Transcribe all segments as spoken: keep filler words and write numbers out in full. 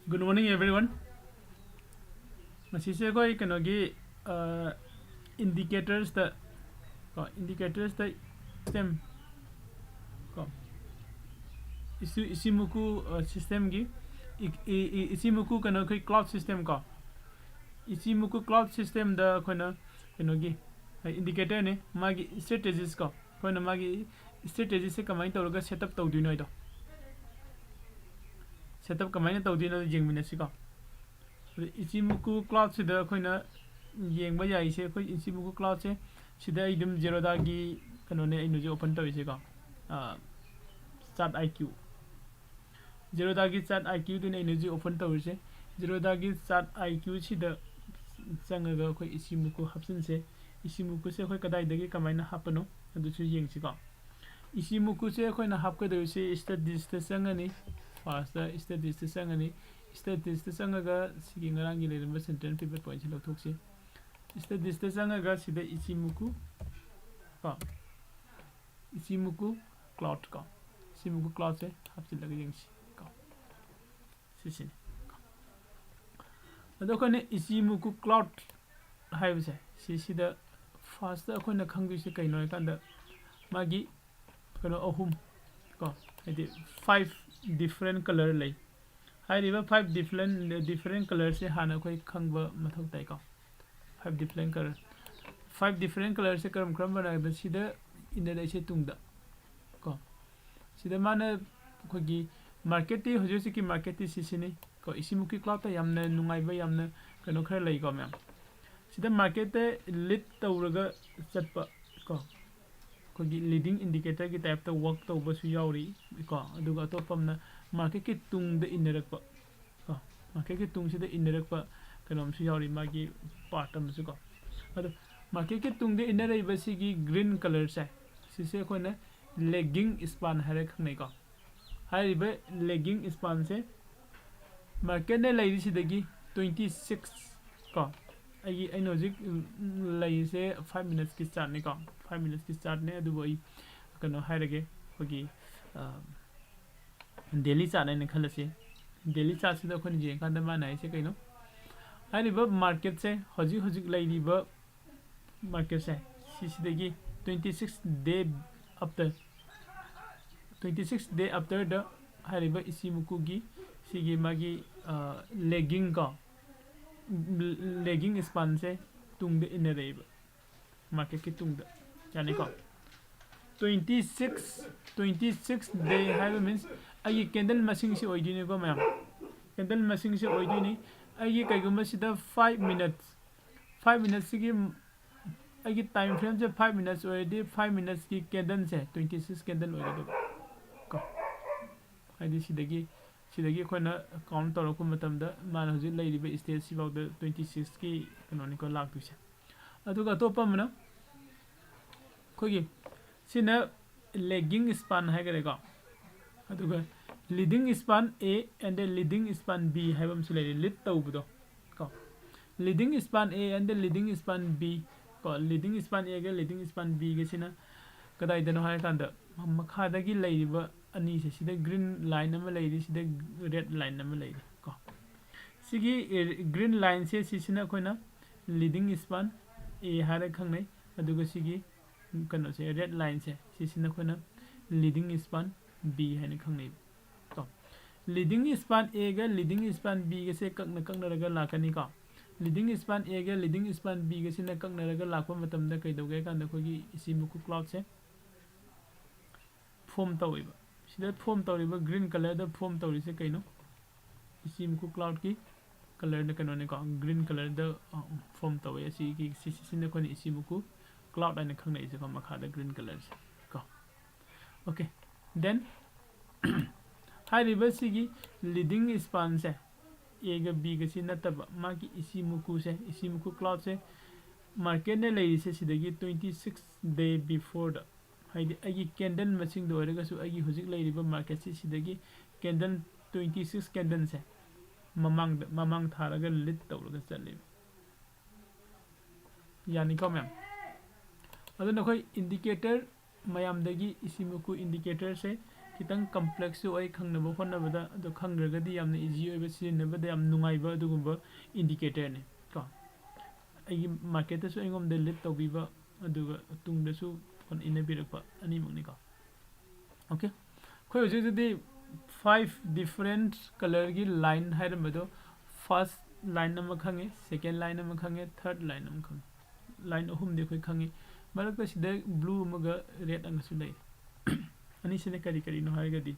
Good morning, everyone. ꯉꯁꯤꯁꯦ ꯑꯩꯈꯣꯏ ꯀꯩꯅꯣꯒꯤ, ꯑ, indicatorsꯇ ꯀꯣ, indicatorsꯇ system ꯀꯣ, ꯏꯁꯨ-, ꯏꯁꯤꯃꯨꯀꯨ, ꯑ, systemꯒꯤ, ꯏ-, ꯏ-, ꯏ-, ꯏꯁꯤꯃꯨꯀꯨ ꯀꯩꯅꯣ, ꯑꯩꯈꯣꯏ cloud system ꯀꯣ, ꯏꯁꯤꯃꯨꯀꯨ cloud systemꯗ ꯑꯩꯈꯣꯏꯅ ꯀꯩꯅꯣꯒꯤ, ꯑ, indicatorꯅꯦ, ꯃꯥꯒꯤ strategies ꯀꯣ, ꯑꯩꯈꯣꯏꯅ ꯃꯥꯒꯤ strategiesꯁꯦ ꯀꯃꯥꯏꯅ ꯇꯧꯔꯒ setup ꯇꯧꯗꯣꯏꯅꯣ ꯍꯥꯏꯗꯣ, setup ꯀꯃꯥꯏꯅ ꯇꯧꯗꯣꯏꯅꯣ ꯌꯦꯡꯃꯤꯟꯅꯁꯤꯀꯣ꯫ ꯑꯗ ꯏꯆꯤꯃꯨꯀꯨ cloudꯁꯤꯗ ꯑꯩꯈꯣꯏꯅ ꯌꯦꯡꯕ ꯌꯥꯏꯁꯦ, ꯑꯩꯈꯣꯏ ꯏꯆꯤꯃꯨꯀꯨ cloudꯁꯦ, ꯁꯤꯗ ꯑꯩ ꯑꯗꯨꯝ Zerodhaꯒꯤ ꯀꯩꯅꯣꯅꯦ ꯑꯩꯅ ꯍꯧꯖꯤꯛ open ꯇꯧꯔꯤꯁꯦꯀꯣ, ꯑ, Chart IQ꯫ Zerodhaꯒꯤ Chart IQꯗꯨꯅꯦ ꯑꯩꯅ ꯍꯧꯖꯤꯛ open ꯇꯧꯔꯤꯁꯦ꯫ Zerodhaꯒꯤ Chart IQꯁꯤꯗ ꯆꯪꯉꯒ ꯑꯩꯈꯣꯏ ꯏꯆꯤꯃꯨꯀꯨ ꯍꯥꯞꯆꯤꯟꯁꯦ꯫ ꯏꯆꯤꯃꯨꯀꯨꯁꯦ ꯑꯩꯈꯣꯏ ꯀꯗꯥꯏꯗꯒꯤ ꯀꯃꯥꯏꯅ ꯍꯥꯞꯄꯅꯣ ꯑꯗꯨꯁꯨ ꯌꯦꯡꯁꯤꯀꯣ꯫ ꯏꯆꯤꯃꯨꯀꯨꯁꯦ ꯑꯩꯈꯣꯏꯅ ꯍꯥꯞꯀꯗꯣꯏꯁꯦ studiesꯇ ꯆꯪꯉꯅꯤ꯫ Firstꯇ studiesꯇ ꯆꯪꯉꯅꯤ꯫ Studiesꯇ ꯆꯪꯉꯒ ꯁꯤꯒꯤ ꯉꯔꯥꯡꯒꯤ ꯂꯩꯔꯝꯕ central pivot pointꯁꯦ ꯂꯧꯊꯣꯛꯁꯤ꯫ Studiesꯇ ꯆꯪꯉꯒ ꯁꯤꯗ ꯏꯆꯤꯃꯨꯀꯨ ꯀꯣ, ꯏꯆꯤꯃꯨꯀꯨ cloud ꯀꯣ, ꯏꯆꯤꯃꯨꯀꯨ cloudꯁꯦ ꯍꯥꯞꯆꯤꯜꯂꯒ ꯌꯦꯡꯁꯤ ꯀꯣ꯫ ꯁꯤꯁꯤꯅꯤ꯫ ꯑꯗꯣ ꯑꯩꯈꯣꯏꯅ ꯏꯆꯤꯃꯨꯀꯨ cloud ꯍꯥꯏꯕꯁꯦ, ꯁꯤꯁꯤꯗ firstꯇ ꯑꯩꯈꯣꯏꯅ ꯈꯪꯗꯣꯏꯁꯦ ꯀꯩꯅꯣ ꯍꯥꯏꯀꯥꯟꯗ, ꯃꯥꯒꯤ ꯀꯩꯅꯣ ꯑꯍꯨꯝ ꯀꯣ, ꯍꯥꯏꯗꯤ five different color ꯂꯩ꯫ ꯍꯥꯏꯔꯤꯕ five different, different colorꯁꯦ ꯍꯥꯟꯅ ꯑꯩꯈꯣꯏ ꯈꯪꯕ ꯃꯊꯧ ꯇꯥꯏꯀꯣ꯫ Five different color, five different colorꯁꯦ ꯀꯔꯝ ꯀꯔꯝꯕꯅꯣ ꯍꯥꯏꯕꯗ, ꯁꯤꯗ ꯏꯟꯅꯔꯛꯏꯁꯦ ꯇꯨꯡꯗ ꯀꯣ, ꯁꯤꯗ ꯃꯥꯅ ꯑꯩꯈꯣꯏꯒꯤ marketꯇꯤ, ꯍꯧꯖꯤꯛ ꯍꯧꯖꯤꯛꯀꯤ marketꯇꯤ ꯁꯤꯁꯤꯅꯤ ꯀꯣ꯫ ꯏꯆꯤꯃꯨꯀꯨ cloudꯇ ꯌꯥꯝꯅ ꯅꯨꯡꯉꯥꯏꯕ, ꯌꯥꯝꯅ ꯀꯩꯅꯣ ꯈꯔ ꯂꯩꯀꯣ ꯃꯌꯥꯝ꯫ ꯁꯤꯗ marketꯇ lead ꯇꯧꯔꯒ ꯆꯠꯄ ꯀꯣ, ꯑꯩꯈꯣꯏꯒꯤ leading indicatorꯒꯤ typeꯇ work ꯇꯧꯕꯁꯨ ꯌꯥꯎꯔꯤ ꯀꯣ꯫ ꯑꯗꯨꯒ ꯑꯇꯣꯞꯄ ꯑꯃꯅ marketꯀꯤ ꯇꯨꯡꯗ ꯏꯟꯅꯔꯛꯄ ꯀꯣ, marketꯀꯤ ꯇꯨꯡꯁꯤꯗ ꯏꯟꯅꯔꯛꯄ ꯀꯩꯅꯣꯝꯁꯨ ꯌꯥꯎꯔꯤ, ꯃꯥꯒꯤ part ꯑꯃꯁꯨ ꯀꯣ꯫ ꯑꯗꯣ marketꯀꯤ ꯇꯨꯡꯗ ꯏꯟꯅꯔꯛꯏꯕ ꯁꯤꯒꯤ green colorꯁꯦ, ꯁꯤꯁꯦ ꯑꯩꯈꯣꯏꯅ lagging span ꯍꯥꯏꯔꯒ ꯈꯪꯅꯩꯀꯣ꯫ ꯍꯥꯏꯔꯤꯕ lagging spanꯁꯦ marketꯅ ꯂꯩꯔꯤꯁꯤꯗꯒꯤ twenty six ꯀꯣ, ꯑꯩꯒꯤ, ꯑꯩꯅ ꯍꯧꯖꯤꯛ, ꯎꯝ, ꯂꯩꯔꯤꯁꯦ five minutesꯀꯤ chartꯅꯤꯀꯣ, five minutesꯀꯤ chartꯅꯦ꯫ ꯑꯗꯨꯕꯨ ꯑꯩ ꯀꯩꯅꯣ ꯍꯥꯏꯔꯒꯦ, ꯑꯩꯈꯣꯏꯒꯤ, ꯑ, daily chart ꯍꯥꯏꯅ ꯈꯜꯂꯁꯤ꯫ ꯗꯦꯂꯤ ꯆꯥꯔꯠꯁꯤꯗ ꯑꯩꯈꯣꯏꯅ ꯌꯦꯡꯀꯥꯟꯗ ꯃꯥꯅ ꯍꯥꯏꯁꯦ ꯀꯩꯅꯣ? ꯍꯥꯏꯔꯤꯕ ꯃꯥꯔꯀꯦꯠꯁꯦ, ꯍꯧꯖꯤꯛ ꯍꯧꯖꯤꯛ ꯂꯩꯔꯤꯕ ꯃꯥꯔꯀꯦꯠꯁꯦ, ꯁꯤꯁꯤꯗꯒꯤ twenty six day after, twenty six day afterꯗ ꯍꯥꯏꯔꯤꯕ ꯏꯁꯤꯃꯨꯀꯨꯒꯤ ꯁꯤꯒꯤ ꯃꯥꯒꯤ ꯂꯦꯒꯤꯡ ꯀꯣ, ꯂꯦꯒꯤꯡ ꯏꯁꯄꯥꯟꯁꯦ ꯇꯨꯡꯗ ꯏꯟꯅꯔꯛꯏꯕ, ꯃꯥꯔꯀꯦꯠꯀꯤ ꯇꯨꯡꯗ, ꯌꯥꯅꯤꯀꯣ? Twenty six, twenty six day ꯍꯥꯏꯕ means ꯑꯩꯒꯤ ꯀꯦꯟꯗꯜ ꯃꯁꯤꯡꯁꯤ ꯑꯣꯏꯗꯣꯏꯅꯤꯀꯣ ꯃꯌꯥꯝ, ꯀꯦꯟꯗꯜ ꯃꯁꯤꯡꯁꯤ ꯑꯣꯏꯗꯣꯏꯅꯤ꯫ ꯑꯩꯒꯤ ꯀꯩꯒꯨꯝꯕ ꯁꯤꯗ five minutes, five minutesꯁꯤꯒꯤ ꯑꯩꯒꯤ time frameꯁꯦ five minutes ꯑꯣꯏꯔꯗꯤ five minutesꯀꯤ candleꯁꯦ twenty six candle ꯑꯣꯏꯒꯗꯕ ꯀꯣ꯫ ꯍꯥꯏꯗꯤ ꯁꯤꯗꯒꯤ, ꯁꯤꯗꯒꯤ ꯑꯩꯈꯣꯏꯅ count ꯇꯧꯔꯛꯄ ꯃꯇꯝꯗ ꯃꯥꯅ ꯍꯧꯖꯤꯛ ꯂꯩꯔꯤꯕ stageꯁꯤꯐꯥꯎꯗ twenty sixꯀꯤ ꯀꯩꯅꯣꯅꯤꯀꯣ ꯂꯥꯛꯇꯣꯏꯁꯦ꯫ ꯑꯗꯨꯒ ꯑꯇꯣꯞꯄ ꯑꯃꯅ ꯑꯩꯈꯣꯏꯒꯤ ꯁꯤꯅ lagging span ꯍꯥꯏꯈꯔꯦꯀꯣ꯫ ꯑꯗꯨꯒ leading span A and the leading span B ꯍꯥꯏꯕ ꯑꯃꯁꯨ ꯂꯩꯔꯤ, ꯂꯤꯗ ꯇꯧꯕꯗꯣ ꯀꯣ꯫ Leading span A and the leading span B ꯀꯣ, leading span Aꯒ leading span Bꯒꯁꯤꯅ ꯀꯗꯥꯏꯗꯅꯣ ꯍꯥꯏꯔꯀꯥꯟꯗ ꯃꯈꯥꯗꯒꯤ ꯂꯩꯔꯤꯕ ꯑꯅꯤꯁꯦ, ꯁꯤꯗ green line ꯑꯃ ꯂꯩꯔꯤ, ꯁꯤꯗ red line ꯑꯃ ꯂꯩꯔꯤ ꯀꯣ꯫ ꯁꯤꯒꯤ green lineꯁꯦ, ꯁꯤꯁꯤꯅ ꯑꯩꯈꯣꯏꯅ leading span A ꯍꯥꯏꯔ ꯈꯪꯅꯩ꯫ ꯑꯗꯨꯒ ꯁꯤꯒꯤ ꯀꯩꯅꯣꯁꯦ, red lineꯁꯦ, ꯁꯤꯁꯤꯅ ꯑꯩꯈꯣꯏꯅ leading span B ꯍꯥꯏꯅ ꯈꯪꯅꯩꯕ ꯀꯣ꯫ Leading span Aꯒ leading span Bꯒꯁꯦ ꯀꯛꯅ ꯀꯛꯅꯔꯒ ꯂꯥꯛꯀꯅꯤꯀꯣ꯫ Leading span Aꯒ leading span Bꯒꯁꯤꯅ ꯀꯛꯅꯔꯒ ꯂꯥꯛꯄ ꯃꯇꯝꯗ ꯀꯩꯗꯧꯒꯦ ꯍꯥꯏ ꯀꯥꯟꯗ ꯑꯩꯈꯣꯏꯒꯤ ꯏꯁꯤꯃꯨꯀꯨ cloudꯁꯦ form ꯇꯧꯋꯦꯕ꯫ ꯁꯤꯗ form ꯇꯧꯔꯤꯕ green colourꯗ form ꯇꯧꯔꯤꯁꯦ ꯀꯩꯅꯣ? ꯏꯁꯤꯃꯨꯀꯨ cloudꯀꯤ colourꯗ ꯀꯩꯅꯣꯅꯤꯀꯣ, green colourꯗ form ꯇꯧꯋꯦ꯫ ꯑꯁꯤꯒꯤ ꯁꯤ, ꯁꯤꯁꯤꯅ ꯑꯩꯈꯣꯏꯅ ꯏꯁꯤꯃꯨꯀꯨ cloud ꯍꯥꯏꯅ ꯈꯪꯅꯩꯁꯦꯀꯣ, ꯃꯈꯥꯗ green colourꯁꯦ ꯀꯣ꯫ Okay, then ꯍꯥꯏꯔꯤꯕ ꯁꯤꯒꯤ leading spanꯁꯦ, Aꯒ Bꯒꯁꯤ ꯅꯠꯇꯕ, ꯃꯥꯒꯤ ꯏꯁꯤꯃꯨꯀꯨꯁꯦ, ꯏꯁꯤꯃꯨꯀꯨ cloudꯁꯦ marketꯅ ꯂꯩꯔꯤꯁꯦ ꯁꯤꯗꯒꯤ twenty six day beforeꯗ, ꯍꯥꯏꯗꯤ ꯑꯩꯒꯤ candle ꯃꯁꯤꯡꯗ ꯑꯣꯏꯔꯒꯁꯨ, ꯑꯩꯒꯤ ꯍꯧꯖꯤꯛ ꯂꯩꯔꯤꯕ marketꯁꯤ ꯁꯤꯗꯒꯤ candle twenty six candleꯁꯦ ꯃꯃꯥꯡꯗ, ꯃꯃꯥꯡ ꯊꯥꯔꯒ lead ꯇꯧꯔꯒ ꯆꯠꯂꯦꯕ꯫ ꯌꯥꯅꯤꯀꯣ ꯃꯌꯥꯝ? ꯑꯗꯨꯅ ꯑꯩꯈꯣꯏ indicator ꯃꯌꯥꯝꯗꯒꯤ ꯏꯁꯤꯃꯨꯀꯨ indicatorꯁꯦ ꯈꯤꯇꯪ ꯀꯝꯄ꯭ꯂꯦꯛꯁꯁꯨ ꯑꯣꯏ ꯈꯪꯅꯕ ꯍꯣꯠꯅꯕꯗ, ꯑꯗꯣ ꯈꯪꯗ꯭ꯔꯒꯗꯤ ꯌꯥꯝꯅ ꯏꯖꯤ ꯑꯣꯏꯕ, ꯁꯤꯖꯤꯟꯅꯕꯗ ꯌꯥꯝ ꯅꯨꯡꯉꯥꯏꯕ ꯑꯗꯨꯒꯨꯝꯕ ꯏꯟꯗꯤꯀꯦꯇꯔꯅꯤ ꯀꯣ꯫ ꯑꯩꯒꯤ ꯃꯥꯔꯀꯦꯠꯇꯁꯨ ꯑꯩꯉꯣꯟꯗ ꯂꯤꯗ ꯇꯧꯕꯤꯕ, ꯑꯗꯨꯒ ꯇꯨꯡꯗꯁꯨ ꯐꯣꯟ ꯏꯟꯅꯕꯤꯔꯛꯄ ꯑꯅꯤꯃꯛꯅꯤꯀꯣ꯫ ꯑꯣꯀꯦ, ꯑꯩꯈꯣꯏ ꯍꯧꯖꯤꯛ ꯍꯧꯖꯤꯛꯇꯤ five different colorꯒꯤ line ꯍꯥꯏꯔꯝꯕꯗꯣ, first line ꯑꯃ ꯈꯪꯉꯦ, second line ꯑꯃ ꯈꯪꯉꯦ, third line ꯑꯃ ꯈꯪꯉꯦ꯫ Line ꯑꯍꯨꯝꯗꯤ ꯑꯩꯈꯣꯏ ꯈꯪꯉꯤ꯫ ꯃꯔꯛꯇ ꯁꯤꯗ blue ꯑꯃꯒ red ꯑꯃꯁꯨ ꯂꯩ꯫ ꯑꯅꯤꯁꯤꯅ ꯀꯔꯤ ꯀꯔꯤꯅꯣ ꯍꯥꯏꯔꯒꯗꯤ,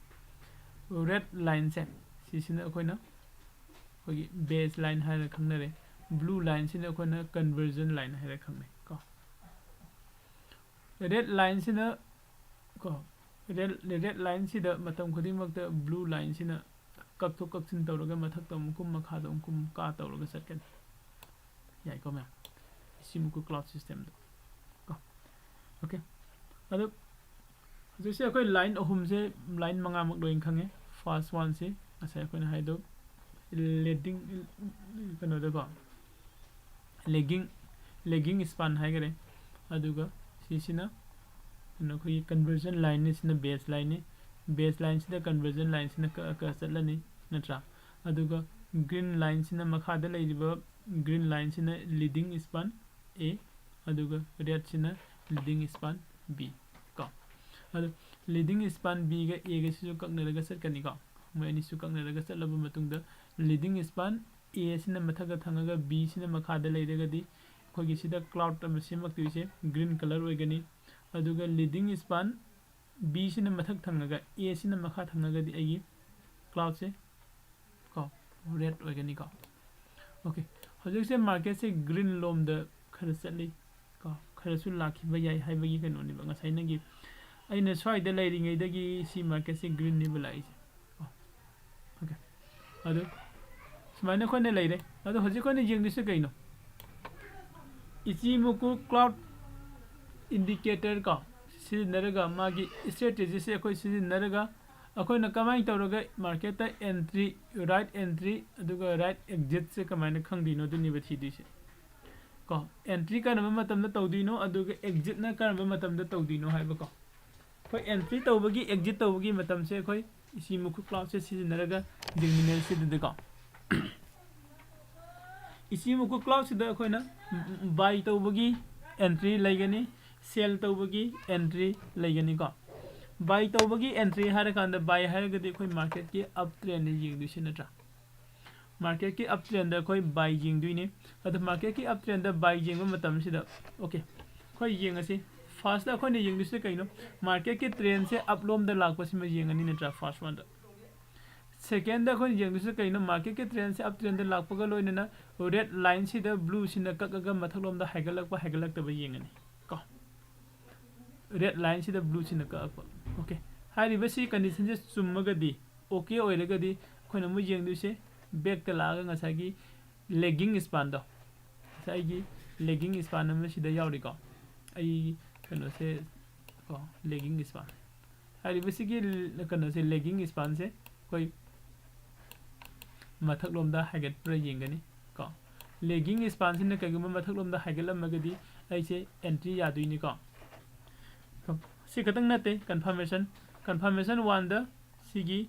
red lineꯁꯦ, ꯁꯤꯁꯤꯅ ꯑꯩꯈꯣꯏꯅ ꯑꯩꯈꯣꯏꯒꯤ base line ꯍꯥꯏꯔ ꯈꯪꯅꯔꯦ꯫ Blue lineꯁꯤꯅ ꯑꯩꯈꯣꯏꯅ conversion line ꯍꯥꯏꯔ ꯈꯪꯅꯩ ꯀꯣ꯫ Red lineꯁꯤꯅ ꯀꯣ, red, red lineꯁꯤꯗ ꯃꯇꯝ ꯈꯨꯗꯤꯡꯃꯛꯇ blue lineꯁꯤꯅ ꯀꯛꯊꯣꯛ ꯀꯛꯁꯤꯟ ꯇꯧꯔꯒ ꯃꯊꯛꯇ ꯑꯃꯨꯛ ꯀꯨꯝ, ꯃꯈꯥꯗ ꯑꯃꯨꯛ ꯀꯨꯝ, ꯀꯥ ꯇꯧꯔꯒ ꯆꯠꯀꯅꯤ꯫ ꯌꯥꯏꯀꯣ ꯃꯌꯥꯝ? Ichimoku cloud systemꯗꯣ ꯀꯣ꯫ ꯑꯣꯀꯦ, ꯑꯗꯣ ꯍꯧꯖꯤꯛꯁꯦ ꯑꯩꯈꯣꯏ line ꯑꯍꯨꯝꯁꯦ, line ꯃꯉꯥꯃꯛ ꯂꯣꯏꯅ ꯈꯪꯉꯦ꯫ First oneꯁꯤ ꯉꯁꯥꯏ ꯑꯩꯈꯣꯏꯅ ꯍꯥꯏꯗꯣ leading, ꯀꯩꯅꯣꯗꯀꯣ, lagging, lagging span ꯍꯥꯏꯈꯔꯦ꯫ ꯑꯗꯨꯒ ꯁꯤꯁꯤꯅ ꯀꯩꯅꯣ, ꯑꯩꯈꯣꯏꯒꯤ conversion lineꯅꯤ, ꯁꯤꯅ base lineꯅꯤ꯫ Base lineꯁꯤꯗ conversion lineꯁꯤꯅ ꯀꯛꯑ ꯀꯛꯑ ꯆꯠꯂꯅꯤ, ꯅꯠꯇ꯭ꯔꯥ? ꯑꯗꯨꯒ green lineꯁꯤꯅ ꯃꯈꯥꯗ ꯂꯩꯔꯤꯕ green lineꯁꯤꯅ leading span A, ꯑꯗꯨꯒ redꯁꯤꯅ leading span B ꯀꯣ꯫ ꯑꯗꯣ leading span Bꯒ Aꯒꯁꯤꯁꯨ ꯀꯛꯅꯔꯒ ꯆꯠꯀꯅꯤꯀꯣ꯫ ꯃꯣꯏ ꯑꯅꯤꯁꯨ ꯀꯛꯅꯔꯒ ꯆꯠꯂꯕ ꯃꯇꯨꯡꯗ, leading span A ꯁꯤꯅ ꯃꯊꯛꯇ ꯊꯪꯉꯒ B ꯁꯤꯅ ꯃꯈꯥꯗ ꯂꯩꯔꯒꯗꯤ, ꯑꯩꯈꯣꯏꯒꯤ ꯁꯤꯗ cloud ꯑꯃ ꯁꯦꯝꯃꯛꯇꯣꯏꯁꯦ green color ꯑꯣꯏꯒꯅꯤ꯫ ꯑꯗꯨꯒ leading span B ꯁꯤꯅ ꯃꯊꯛ ꯊꯪꯉꯒ A ꯁꯤꯅ ꯃꯈꯥ ꯊꯪꯉꯒꯗꯤ ꯑꯩꯒꯤ cloudꯁꯦ ꯀꯣ, red ꯑꯣꯏꯒꯅꯤꯀꯣ꯫ ꯑꯣꯀꯦ, ꯍꯧꯖꯤꯛꯁꯦ marketꯁꯦ green ꯂꯣꯝꯗ ꯈꯔ ꯆꯠꯂꯤ ꯀꯣ, ꯈꯔꯁꯨ ꯂꯥꯛꯈꯤꯕ ꯌꯥꯏ ꯍꯥꯏꯕꯒꯤ ꯀꯩꯅꯣꯅꯦꯕ꯫ ꯉꯁꯥꯏꯅꯒꯤ ꯑꯩꯅ ꯁ꯭ꯋꯥꯏꯗ ꯂꯩꯔꯤꯉꯩꯗꯒꯤ ꯁꯤ marketꯁꯦ greenꯅꯦꯕ ꯂꯥꯛꯏꯁꯦ ꯀꯣ꯫ ꯑꯣꯀꯦ, ꯑꯗꯨ ꯁꯨꯃꯥꯏꯅ ꯑꯩꯈꯣꯏꯅ ꯂꯩꯔꯦ꯫ ꯑꯗꯣ ꯍꯧꯖꯤꯛ ꯑꯩꯈꯣꯏꯅ ꯌꯦꯡꯗꯣꯏꯁꯦ ꯀꯩꯅꯣ? Ichimoku cloud indicator ꯀꯣ, ꯁꯤꯖꯤꯟꯅꯔꯒ, ꯃꯥꯒꯤ strategyꯁꯦ ꯑꯩꯈꯣꯏ ꯁꯤꯖꯤꯟꯅꯔꯒ, ꯑꯩꯈꯣꯏꯅ ꯀꯃꯥꯏꯅ ꯇꯧꯔꯒ marketꯇ entry, right entry, ꯑꯗꯨꯒ right exitꯁꯦ ꯀꯃꯥꯏꯅ ꯈꯪꯗꯣꯏꯅꯣ, ꯑꯗꯨꯅꯦꯕ ꯊꯤꯗꯣꯏꯁꯦ ꯀꯣ꯫ Entry ꯀꯔꯝꯕ ꯃꯇꯝꯗ ꯇꯧꯗꯣꯏꯅꯣ, ꯑꯗꯨꯒ exitꯅ ꯀꯔꯝꯕ ꯃꯇꯝꯗ ꯇꯧꯗꯣꯏꯅꯣ ꯍꯥꯏꯕꯀꯣ꯫ ꯑꯩꯈꯣꯏ ꯑꯦꯟꯇ꯭ꯔꯤ ꯇꯧꯕꯒꯤ ꯑꯦꯛꯖꯤꯠ ꯇꯧꯕꯒꯤ ꯃꯇꯝꯁꯦ ꯑꯩꯈꯣꯏ ꯏꯆꯤꯃꯨꯀꯨ ꯀ꯭ꯂꯥꯎꯗꯁꯦ ꯁꯤꯖꯤꯟꯅꯔꯒ ꯌꯦꯡꯃꯤꯟꯅꯔꯁꯤ ꯑꯗꯨꯗꯤꯀꯣ꯫ ꯏꯆꯤꯃꯨꯀꯨ ꯀ꯭ꯂꯥꯎꯗꯁꯤꯗ ꯑꯩꯈꯣꯏꯅ ꯕꯥꯏ ꯇꯧꯕꯒꯤ ꯑꯦꯟꯇ꯭ꯔꯤ ꯂꯩꯒꯅꯤ, ꯁꯦꯜ ꯇꯧꯕꯒꯤ ꯑꯦꯟꯇ꯭ꯔꯤ ꯂꯩꯒꯅꯤꯀꯣ꯫ ꯕꯥꯏ ꯇꯧꯕꯒꯤ ꯑꯦꯟꯇ꯭ꯔꯤ ꯍꯥꯏꯔꯀꯥꯟꯗ ꯕꯥꯏ ꯍꯥꯏꯔꯒꯗꯤ ꯑꯩꯈꯣꯏ ꯃꯥꯔꯀꯦꯠꯀꯤ ꯑꯞ ꯇ꯭ꯔꯦꯟꯗ ꯌꯦꯡꯗꯣꯏꯁꯤ ꯅꯠꯇ꯭ꯔꯥ? ꯃꯥꯔꯀꯦꯠꯀꯤ ꯑꯞ ꯇ꯭ꯔꯦꯟꯗ ꯑꯩꯈꯣꯏ ꯕꯥꯏ ꯌꯦꯡꯗꯣꯏꯅꯤ꯫ ꯑꯗꯣ ꯃꯥꯔꯀꯦꯠꯀꯤ ꯑꯞ ꯇ꯭ꯔꯦꯟꯗ ꯕꯥꯏ ꯌꯦꯡꯕ ꯃꯇꯝꯁꯤꯗ, ꯑꯣꯀꯦ, ꯑꯩꯈꯣꯏ ꯌꯦꯡꯉꯁꯤ꯫ ꯐꯥꯔꯁꯇ ꯑꯩꯈꯣꯏꯅ ꯌꯦꯡꯗꯣꯏꯁꯦ ꯀꯩꯅꯣ? ꯃꯥꯔꯀꯦꯠꯀꯤ ꯇ꯭ꯔꯦꯟꯁꯦ ꯑꯞꯂꯣꯝꯗ ꯂꯥꯛꯄꯁꯤꯃ ꯌꯦꯡꯉꯅꯤ ꯅꯠꯇ꯭ꯔꯥ, ꯐꯥꯔꯁ ꯋꯥꯟꯗ꯫ ꯁꯦꯀꯦꯟꯗ ꯑꯩꯈꯣꯏꯅ ꯌꯦꯡꯗꯣꯏꯁꯦ ꯀꯩꯅꯣ? ꯃꯥꯔꯀꯦꯠꯀꯤ ꯇ꯭ꯔꯦꯟꯁꯦ ꯑꯞ ꯇ꯭ꯔꯦꯟꯗ ꯂꯥꯛꯄꯒ ꯂꯣꯏꯅꯅ ꯔꯦꯗ ꯂꯥꯏꯟꯁꯤꯗ ꯕ꯭ꯂꯨꯁꯤꯅ ꯀꯛꯑꯒ ꯃꯊꯛꯂꯣꯝꯗ ꯍꯥꯏꯒꯠꯂꯛꯄ ꯍꯥꯏꯒꯠꯂꯛꯇꯕ ꯌꯦꯡꯉꯅꯤ ꯀꯣ꯫ ꯔꯦꯗ ꯂꯥꯏꯟꯁꯤꯗ ꯕ꯭ꯂꯨꯁꯤꯅ ꯀꯛꯂꯛꯄ꯫ ꯑꯣꯀꯦ, ꯍꯥꯏꯔꯤꯕꯁꯤ ꯀꯟꯗꯤꯁꯟꯁꯦ ꯆꯨꯝꯃꯒꯗꯤ, ꯑꯣꯀꯦ ꯑꯣꯏꯔꯒꯗꯤ, ꯑꯩꯈꯣꯏꯅ ꯑꯃꯨꯛ ꯌꯦꯡꯗꯣꯏꯁꯦ ꯕꯦꯛꯇ ꯂꯥꯛꯑꯒ ꯉꯁꯥꯏꯒꯤ ꯂꯦꯒꯤꯡ ꯁ꯭ꯄꯥꯟꯗꯣ, ꯉꯁꯥꯏꯒꯤ ꯂꯦꯒꯤꯡ ꯁ꯭ꯄꯥꯟ ꯑꯃ ꯁꯤꯗ ꯌꯥꯎꯔꯤꯀꯣ꯫ ꯑꯩ ꯀꯩꯅꯣꯁꯦ ꯀꯣ, ꯂꯦꯒꯤꯡ ꯁ꯭ꯄꯥꯟ ꯍꯥꯏꯔꯤꯕꯁꯤꯒꯤ ꯀꯩꯅꯣꯁꯦ, ꯂꯦꯒꯤꯡ ꯁ꯭ꯄꯥꯟꯁꯦ ꯑꯩꯈꯣꯏ ꯃꯊꯛꯂꯣꯝꯗ ꯍꯥꯏꯒꯠꯄ꯭ꯔꯥ ꯌꯦꯡꯒꯅꯤ ꯀꯣ꯫ ꯂꯦꯒꯤꯡ ꯁ꯭ꯄꯥꯟꯁꯤꯅ ꯀꯩꯒꯨꯝꯕ ꯃꯊꯛꯂꯣꯝꯗ ꯍꯥꯏꯒꯠꯂꯝꯃꯒꯗꯤ ꯑꯩꯁꯦ ꯑꯦꯟꯇ꯭ꯔꯤ ꯌꯥꯗꯣꯏꯅꯤꯀꯣ꯫ ꯁꯤ ꯈꯛꯇꯪ ꯅꯠꯇꯦ, ꯀꯟꯐꯥꯔꯃꯦꯁꯟ, ꯀꯟꯐꯥꯔꯃꯦꯁꯟ ꯋꯥꯟꯗ ꯁꯤꯒꯤ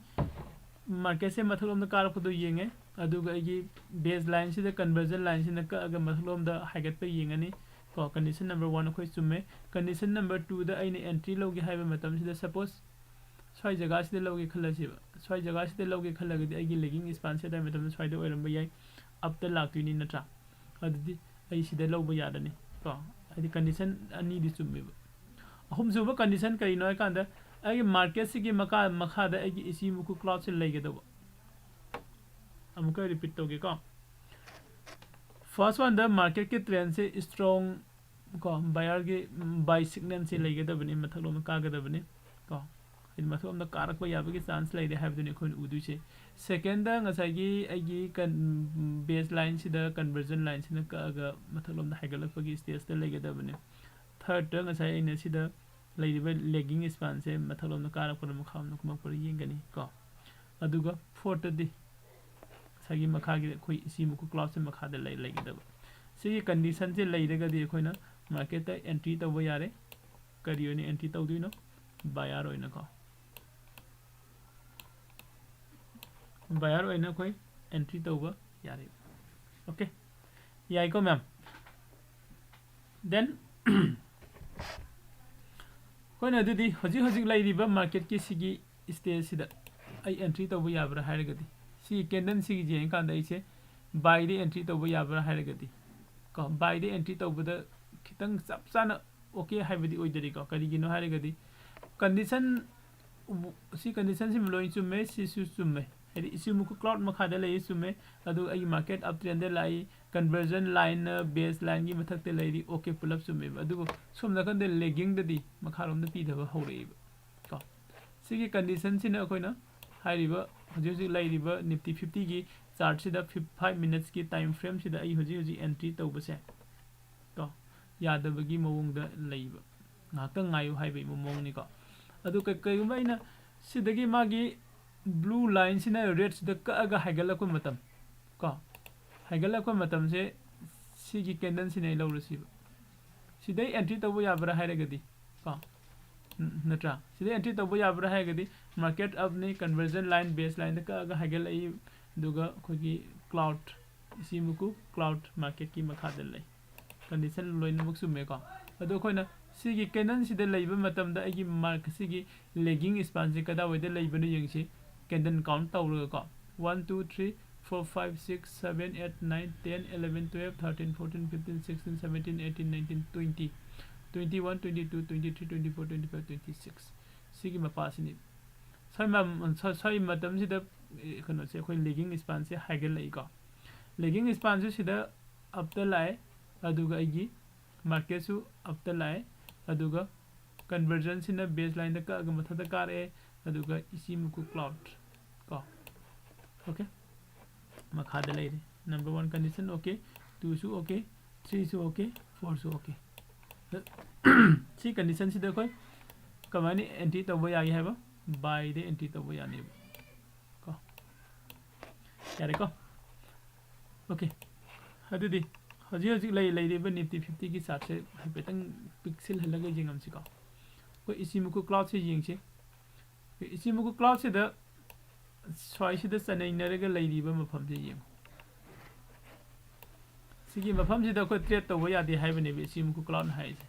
ꯃꯥꯔꯀꯦꯠꯁꯦ ꯃꯊꯛꯂꯣꯝꯗ ꯀꯥꯔꯛꯄꯗꯣ ꯌꯦꯡꯉꯦ, ꯑꯗꯨꯒ ꯑꯩꯒꯤ ꯕꯦꯁ ꯂꯥꯏꯟꯁꯤꯗ ꯀꯟꯚꯔꯖꯟ ꯂꯥꯏꯟꯁꯤꯅ ꯀꯛꯑꯒ ꯃꯊꯛꯂꯣꯝꯗ ꯍꯥꯏꯒꯠꯄ ꯌꯦꯡꯉꯅꯤ ꯀꯣ꯫ ꯀꯟꯗꯤꯁꯟ ꯅꯝꯕꯔ ꯋꯥꯟ ꯑꯩꯈꯣꯏ ꯆꯨꯝꯃꯦ꯫ ꯀꯟꯗꯤꯁꯟ ꯅꯝꯕꯔ ꯇꯨꯗ ꯑꯩꯅ ꯑꯦꯟꯇ꯭ꯔꯤ ꯂꯧꯒꯦ ꯍꯥꯏꯕ ꯃꯇꯝꯁꯤꯗ, ꯁꯄꯣꯁ ꯁ꯭ꯋꯥꯏ ꯖꯒꯥꯁꯤꯗ ꯂꯧꯒꯦ ꯈꯜꯂꯁꯦꯕ, ꯁ꯭ꯋꯥꯏ ꯖꯒꯥꯁꯤꯗ ꯂꯧꯒꯦ ꯈꯜꯂꯒꯗꯤ ꯑꯩꯒꯤ ꯂꯦꯒꯤꯡ ꯁ꯭ꯄꯥꯟꯁꯦ ꯑꯗꯥꯏ ꯃꯇꯝꯗ ꯁ꯭ꯋꯥꯏꯗ ꯑꯣꯏꯔꯝꯕ ꯌꯥꯏ, ꯑꯞꯇ ꯂꯥꯛꯇꯣꯏꯅꯤ ꯅꯠꯇ꯭ꯔꯥ? ꯑꯗꯨꯗꯤ ꯑꯩ ꯁꯤꯗ ꯂꯧꯕ ꯌꯥꯔꯅꯤ ꯀꯣ, ꯍꯥꯏꯗꯤ ꯀꯟꯗꯤꯁꯟ ꯑꯅꯤꯗꯤ ꯆꯨꯝꯃꯦꯕ꯫ ꯑꯍꯨꯝꯁꯨꯕ ꯀꯟꯗꯤꯁꯟ ꯀꯔꯤꯅꯣ ꯍꯥꯏꯀꯥꯟꯗ, ꯑꯩꯒꯤ ꯃꯥꯔꯀꯦꯠꯁꯤꯒꯤ ꯃꯈꯥ, ꯃꯈꯥꯗ ꯑꯩꯒꯤ ꯏꯆꯤꯃꯨꯀꯨ ꯀ꯭ꯂꯥꯎꯗꯁꯦ ꯂꯩꯒꯗꯧꯕ꯫ ꯑꯃꯨꯛꯀ ꯔꯤꯄꯤꯠ ꯇꯧꯒꯦꯀꯣ꯫ ꯐꯥꯔꯁ ꯋꯥꯟꯗ ꯃꯥꯔꯀꯦꯠꯀꯤ ꯇ꯭ꯔꯦꯟꯁꯦ ꯏꯁꯇ꯭ꯔꯣꯡ ꯀꯣ, ꯕꯥꯌꯔꯒꯤ ꯕꯥꯏ ꯁꯤꯒꯅꯦꯜꯁꯦ ꯂꯩꯒꯗꯕꯅꯤ, ꯃꯊꯛꯂꯣꯝꯗ ꯀꯥꯒꯗꯕꯅꯤ ꯀꯣ꯫ ꯍꯥꯏꯗꯤ ꯃꯊꯛꯂꯣꯝꯗ ꯀꯥꯔꯛꯄ ꯌꯥꯕꯒꯤ ꯆꯥꯟꯁ ꯂꯩꯔꯦ ꯍꯥꯏꯕꯗꯨꯅꯤ ꯑꯩꯈꯣꯏꯅ ꯎꯗꯣꯏꯁꯦ꯫ ꯁꯦꯀꯦꯟꯗ ꯉꯁꯥꯏꯒꯤ ꯑꯩꯒꯤ ꯀꯟ-, ꯕꯦꯁ ꯂꯥꯏꯟꯁꯤꯗ, ꯀꯟꯚꯔꯖꯟ ꯂꯥꯏꯟꯁꯤꯅ ꯀꯛꯑꯒ ꯃꯊꯛꯂꯣꯝꯗ ꯍꯥꯏꯒꯠꯂꯛꯄꯒꯤ ꯁ꯭ꯇꯦꯖꯇ ꯂꯩꯒꯗꯕꯅꯤ꯫ ꯊꯔꯗꯇ ꯉꯁꯥꯏ ꯑꯩꯅ ꯁꯤꯗ ꯂꯩꯔꯤꯕ ꯂꯦꯒꯤꯡ ꯁ꯭ꯄꯥꯟꯁꯦ ꯃꯊꯛꯂꯣꯝꯗ ꯀꯥꯔꯛꯄ꯭ꯔꯥ ꯃꯈꯥꯔꯣꯝꯗ ꯀꯨꯝꯃꯛꯄ꯭ꯔꯥ ꯌꯦꯡꯒꯅꯤ ꯀꯣ꯫ ꯑꯗꯨꯒ ꯐꯣꯔꯠꯇꯗꯤ ꯉꯁꯥꯏꯒꯤ ꯃꯈꯥꯒꯤ ꯑꯩꯈꯣꯏ ꯏꯆꯤꯃꯨꯀꯨ ꯀ꯭ꯂꯥꯎꯗꯁꯦ ꯃꯈꯥꯗ ꯂꯩ-, ꯂꯩꯒꯗꯕ꯫ ꯁꯤꯒꯤ ꯀꯟꯗꯤꯁꯟꯁꯦ ꯂꯩꯔꯒꯗꯤ ꯑꯩꯈꯣꯏꯅ ꯃꯥꯔꯀꯦꯠꯇ ꯑꯦꯟꯇ꯭ꯔꯤ ꯇꯧꯕ ꯌꯥꯔꯦ꯫ ꯀꯔꯤ ꯑꯣꯏꯅ ꯑꯦꯟꯇ꯭ꯔꯤ ꯇꯧꯗꯣꯏꯅꯣ? buyer ꯑꯣꯏꯅꯀꯣ, buyer ꯑꯣꯏꯅ ꯑꯩꯈꯣꯏ entry ꯇꯧꯕ ꯌꯥꯔꯦ꯫ Okay, ꯌꯥꯏꯀꯣ ꯃꯌꯥꯝ? Then ꯑꯩꯈꯣꯏꯅ ꯑꯗꯨꯗꯤ ꯍꯧꯖꯤꯛ ꯍꯧꯖꯤꯛ ꯂꯩꯔꯤꯕ marketꯀꯤ ꯁꯤꯒꯤ stageꯁꯤꯗ ꯑꯩ entry ꯇꯧꯕ ꯌꯥꯕ꯭ꯔꯥ ꯍꯥꯏꯔꯒꯗꯤ, ꯁꯤꯒꯤ candle ꯁꯤꯒꯤ ꯌꯦꯡꯉꯀꯥꯟꯗ ꯑꯩꯁꯦ buyꯗ entry ꯇꯧꯕ ꯌꯥꯕ꯭ꯔꯥ ꯍꯥꯏꯔꯒꯗꯤ ꯀꯣ, buyꯗ entry ꯇꯧꯕꯗ ꯈꯤꯇꯪ ꯆꯞ ꯆꯥꯅ okay ꯍꯥꯏꯕꯗꯤ ꯑꯣꯏꯗꯔꯤꯀꯣ꯫ ꯀꯔꯤꯒꯤꯅꯣ ꯍꯥꯏꯔꯒꯗꯤ condition, ꯁꯤ conditionꯁꯤꯃ ꯂꯣꯏ ꯆꯨꯝꯃꯦ, ꯁꯤꯁꯨ ꯆꯨꯝꯃꯦ꯫ ꯍꯥꯏꯗꯤ Ichimoku cloud ꯃꯈꯥꯗ ꯂꯩ ꯆꯨꯝꯃꯦ, ꯑꯗꯨꯒ ꯑꯩꯒꯤ market uptrendꯗ ꯂꯥꯛꯏ, conversion lineꯅ base lineꯒꯤ ꯃꯊꯛꯇ ꯂꯩꯔꯤ, okay, ꯄꯨꯂꯞ ꯆꯨꯝꯃꯦꯕ꯫ ꯑꯗꯨꯕꯨ ꯁꯣꯝ ꯅꯥꯀꯟꯗ laggingꯗꯗꯤ ꯃꯈꯥꯔꯣꯝꯗ ꯄꯤꯊꯕ ꯍꯧꯔꯛꯏꯕ ꯀꯣ꯫ ꯁꯤꯒꯤ conditionꯁꯤꯅ ꯑꯩꯈꯣꯏꯅ ꯍꯥꯏꯔꯤꯕ ꯍꯧꯖꯤꯛ ꯍꯧꯖꯤꯛ ꯂꯩꯔꯤꯕ Nifty fiftyꯒꯤ chartꯁꯤꯗ five minutesꯀꯤ time frameꯁꯤꯗ ꯑꯩ ꯍꯧꯖꯤꯛ ꯍꯧꯖꯤꯛ entry ꯇꯧꯕꯁꯦ ꯀꯣ, ꯌꯥꯗꯕꯒꯤ ꯃꯑꯣꯡꯗ ꯂꯩꯕ, ꯉꯥꯏꯍꯥꯛꯇꯪ ꯉꯥꯏꯌꯨ ꯍꯥꯏꯕꯒꯤ ꯃꯑꯣꯡꯅꯤꯀꯣ꯫ ꯑꯗꯨ ꯀ-, ꯀꯩꯒꯨꯝꯕ ꯑꯩꯅ ꯁꯤꯗꯒꯤ ꯃꯥꯒꯤ blue lineꯁꯤꯅ redꯁꯤꯗ ꯀꯛꯑꯒ ꯍꯥꯏꯒꯠꯂꯛꯄ ꯃꯇꯝ ꯀꯣ, ꯍꯥꯏꯒꯠꯂꯛꯄ ꯃꯇꯝꯁꯦ ꯁꯤꯒꯤ candleꯁꯤꯅ ꯑꯩ ꯂꯧꯔꯁꯤꯕ꯫ ꯁꯤꯗꯩ entry ꯇꯧꯕ ꯌꯥꯕ꯭ꯔꯥ ꯍꯥꯏꯔꯒꯗꯤ ꯀꯣ, ꯎꯝ, ꯅꯠꯇ꯭ꯔꯥ? ꯁꯤꯗꯩ entry ꯇꯧꯕ ꯌꯥꯕ꯭ꯔꯥ ꯍꯥꯏꯔꯒꯗꯤ market upꯅꯤ, conversion line base lineꯗ ꯀꯛꯑꯒ ꯍꯥꯏꯒꯠꯂꯛꯏ, ꯑꯗꯨꯒ ꯑꯩꯈꯣꯏꯒꯤ cloud, Ichimoku cloud marketꯀꯤ ꯃꯈꯥꯗ ꯂꯩ꯫ Condition ꯂꯣꯏꯅꯃꯛ ꯆꯨꯝꯃꯦꯀꯣ꯫ ꯑꯗꯣ ꯑꯩꯈꯣꯏꯅ ꯁꯤꯒꯤ candleꯁꯤꯗ ꯂꯩꯕ ꯃꯇꯝꯗ ꯑꯩꯒꯤ mark, ꯁꯤꯒꯤ lagging spanꯁꯦ ꯀꯗꯥꯏꯋꯥꯏꯗ ꯂꯩꯕꯅꯣ ꯌꯦꯡꯁꯤ꯫ Candle count ꯇꯧꯔꯒꯀꯣ, one, two, three, four, five, six, seven, eight, nine, ten, eleven, twelve, thirteen, fourteen, fifteen, sixteen, seventeen, eighteen, nineteen, twenty, twenty-one, twenty-two, twenty-three, twenty-four, twenty-five, twenty-six, ꯁꯤꯒꯤ ꯃꯄꯥꯁꯤꯅꯤ꯫ ꯁ꯭ꯋꯥꯏ ꯃ-, ꯁ꯭ꯋꯥꯏ, ꯁ꯭ꯋꯥꯏ ꯃꯇꯝꯁꯤꯗ, ꯑꯦ, ꯀꯩꯅꯣꯁꯦ, ꯑꯩꯈꯣꯏ lagging spanꯁꯦ ꯍꯥꯏꯒꯠꯂꯛꯏꯀꯣ꯫ Lagging spanꯁꯨ ꯁꯤꯗ upꯇ ꯂꯥꯛꯑꯦ, ꯑꯗꯨꯒ ꯑꯩꯒꯤ marketꯁꯨ upꯇ ꯂꯥꯛꯑꯦ, ꯑꯗꯨꯒ conversionꯁꯤꯅ base lineꯗ ꯀꯛꯑꯒ ꯃꯊꯛꯇ ꯀꯥꯔꯛꯑꯦ, ꯑꯗꯨꯒ Ichimoku cloud ꯀꯣ꯫ Okay, ꯃꯈꯥꯗ ꯂꯩꯔꯦ꯫ Number one condition okay, twoꯁꯨ okay, threeꯁꯨ okay, fourꯁꯨ okay꯫ ꯁꯤ conditionꯁꯤꯗ ꯑꯩꯈꯣꯏ ꯀꯃꯥꯏꯅ entry ꯇꯧꯕ ꯌꯥꯒꯦ ꯍꯥꯏꯕ? Buyꯗ entry ꯇꯧꯕ ꯌꯥꯅꯦꯕ ꯀꯣ꯫ ꯌꯥꯔꯦꯀꯣ? Okay, ꯑꯗꯨꯗꯤ ꯍꯧꯖꯤꯛ ꯍꯧꯖꯤꯛ ꯂꯩ-, ꯂꯩꯔꯤꯕ Nifty fiftyꯒꯤ chartꯁꯦ ꯍꯥꯏꯐꯦꯠꯇꯪ ꯄꯤꯛꯁꯤꯜꯍꯜꯂꯒ ꯌꯦꯡꯉꯝꯁꯤꯀꯣ꯫ ꯑꯩꯈꯣꯏ ꯏꯆꯤꯃꯨꯀꯨ ꯀ꯭ꯂꯥꯎꯠꯁꯦ ꯌꯦꯡꯁꯤ꯫ ꯑꯩꯈꯣꯏ ꯏꯆꯤꯃꯨꯀꯨ ꯀ꯭ꯂꯥꯎꯠꯁꯤꯗ ꯁ꯭ꯋꯥꯏꯁꯤꯗ ꯆꯅꯩꯅꯔꯒ ꯂꯩꯔꯤꯕ ꯃꯐꯝꯁꯦ ꯌꯦꯡꯉꯨ꯫ ꯁꯤꯒꯤ ꯃꯐꯝꯁꯤꯗ ꯑꯩꯈꯣꯏ ꯇ꯭ꯔꯦꯠ ꯇꯧꯕ ꯌꯥꯗꯦ ꯍꯥꯏꯕꯅꯦꯕ ꯏꯆꯤꯃꯨꯀꯨ ꯀ꯭ꯂꯥꯎꯠꯅ ꯍꯥꯏꯔꯤꯁꯦ꯫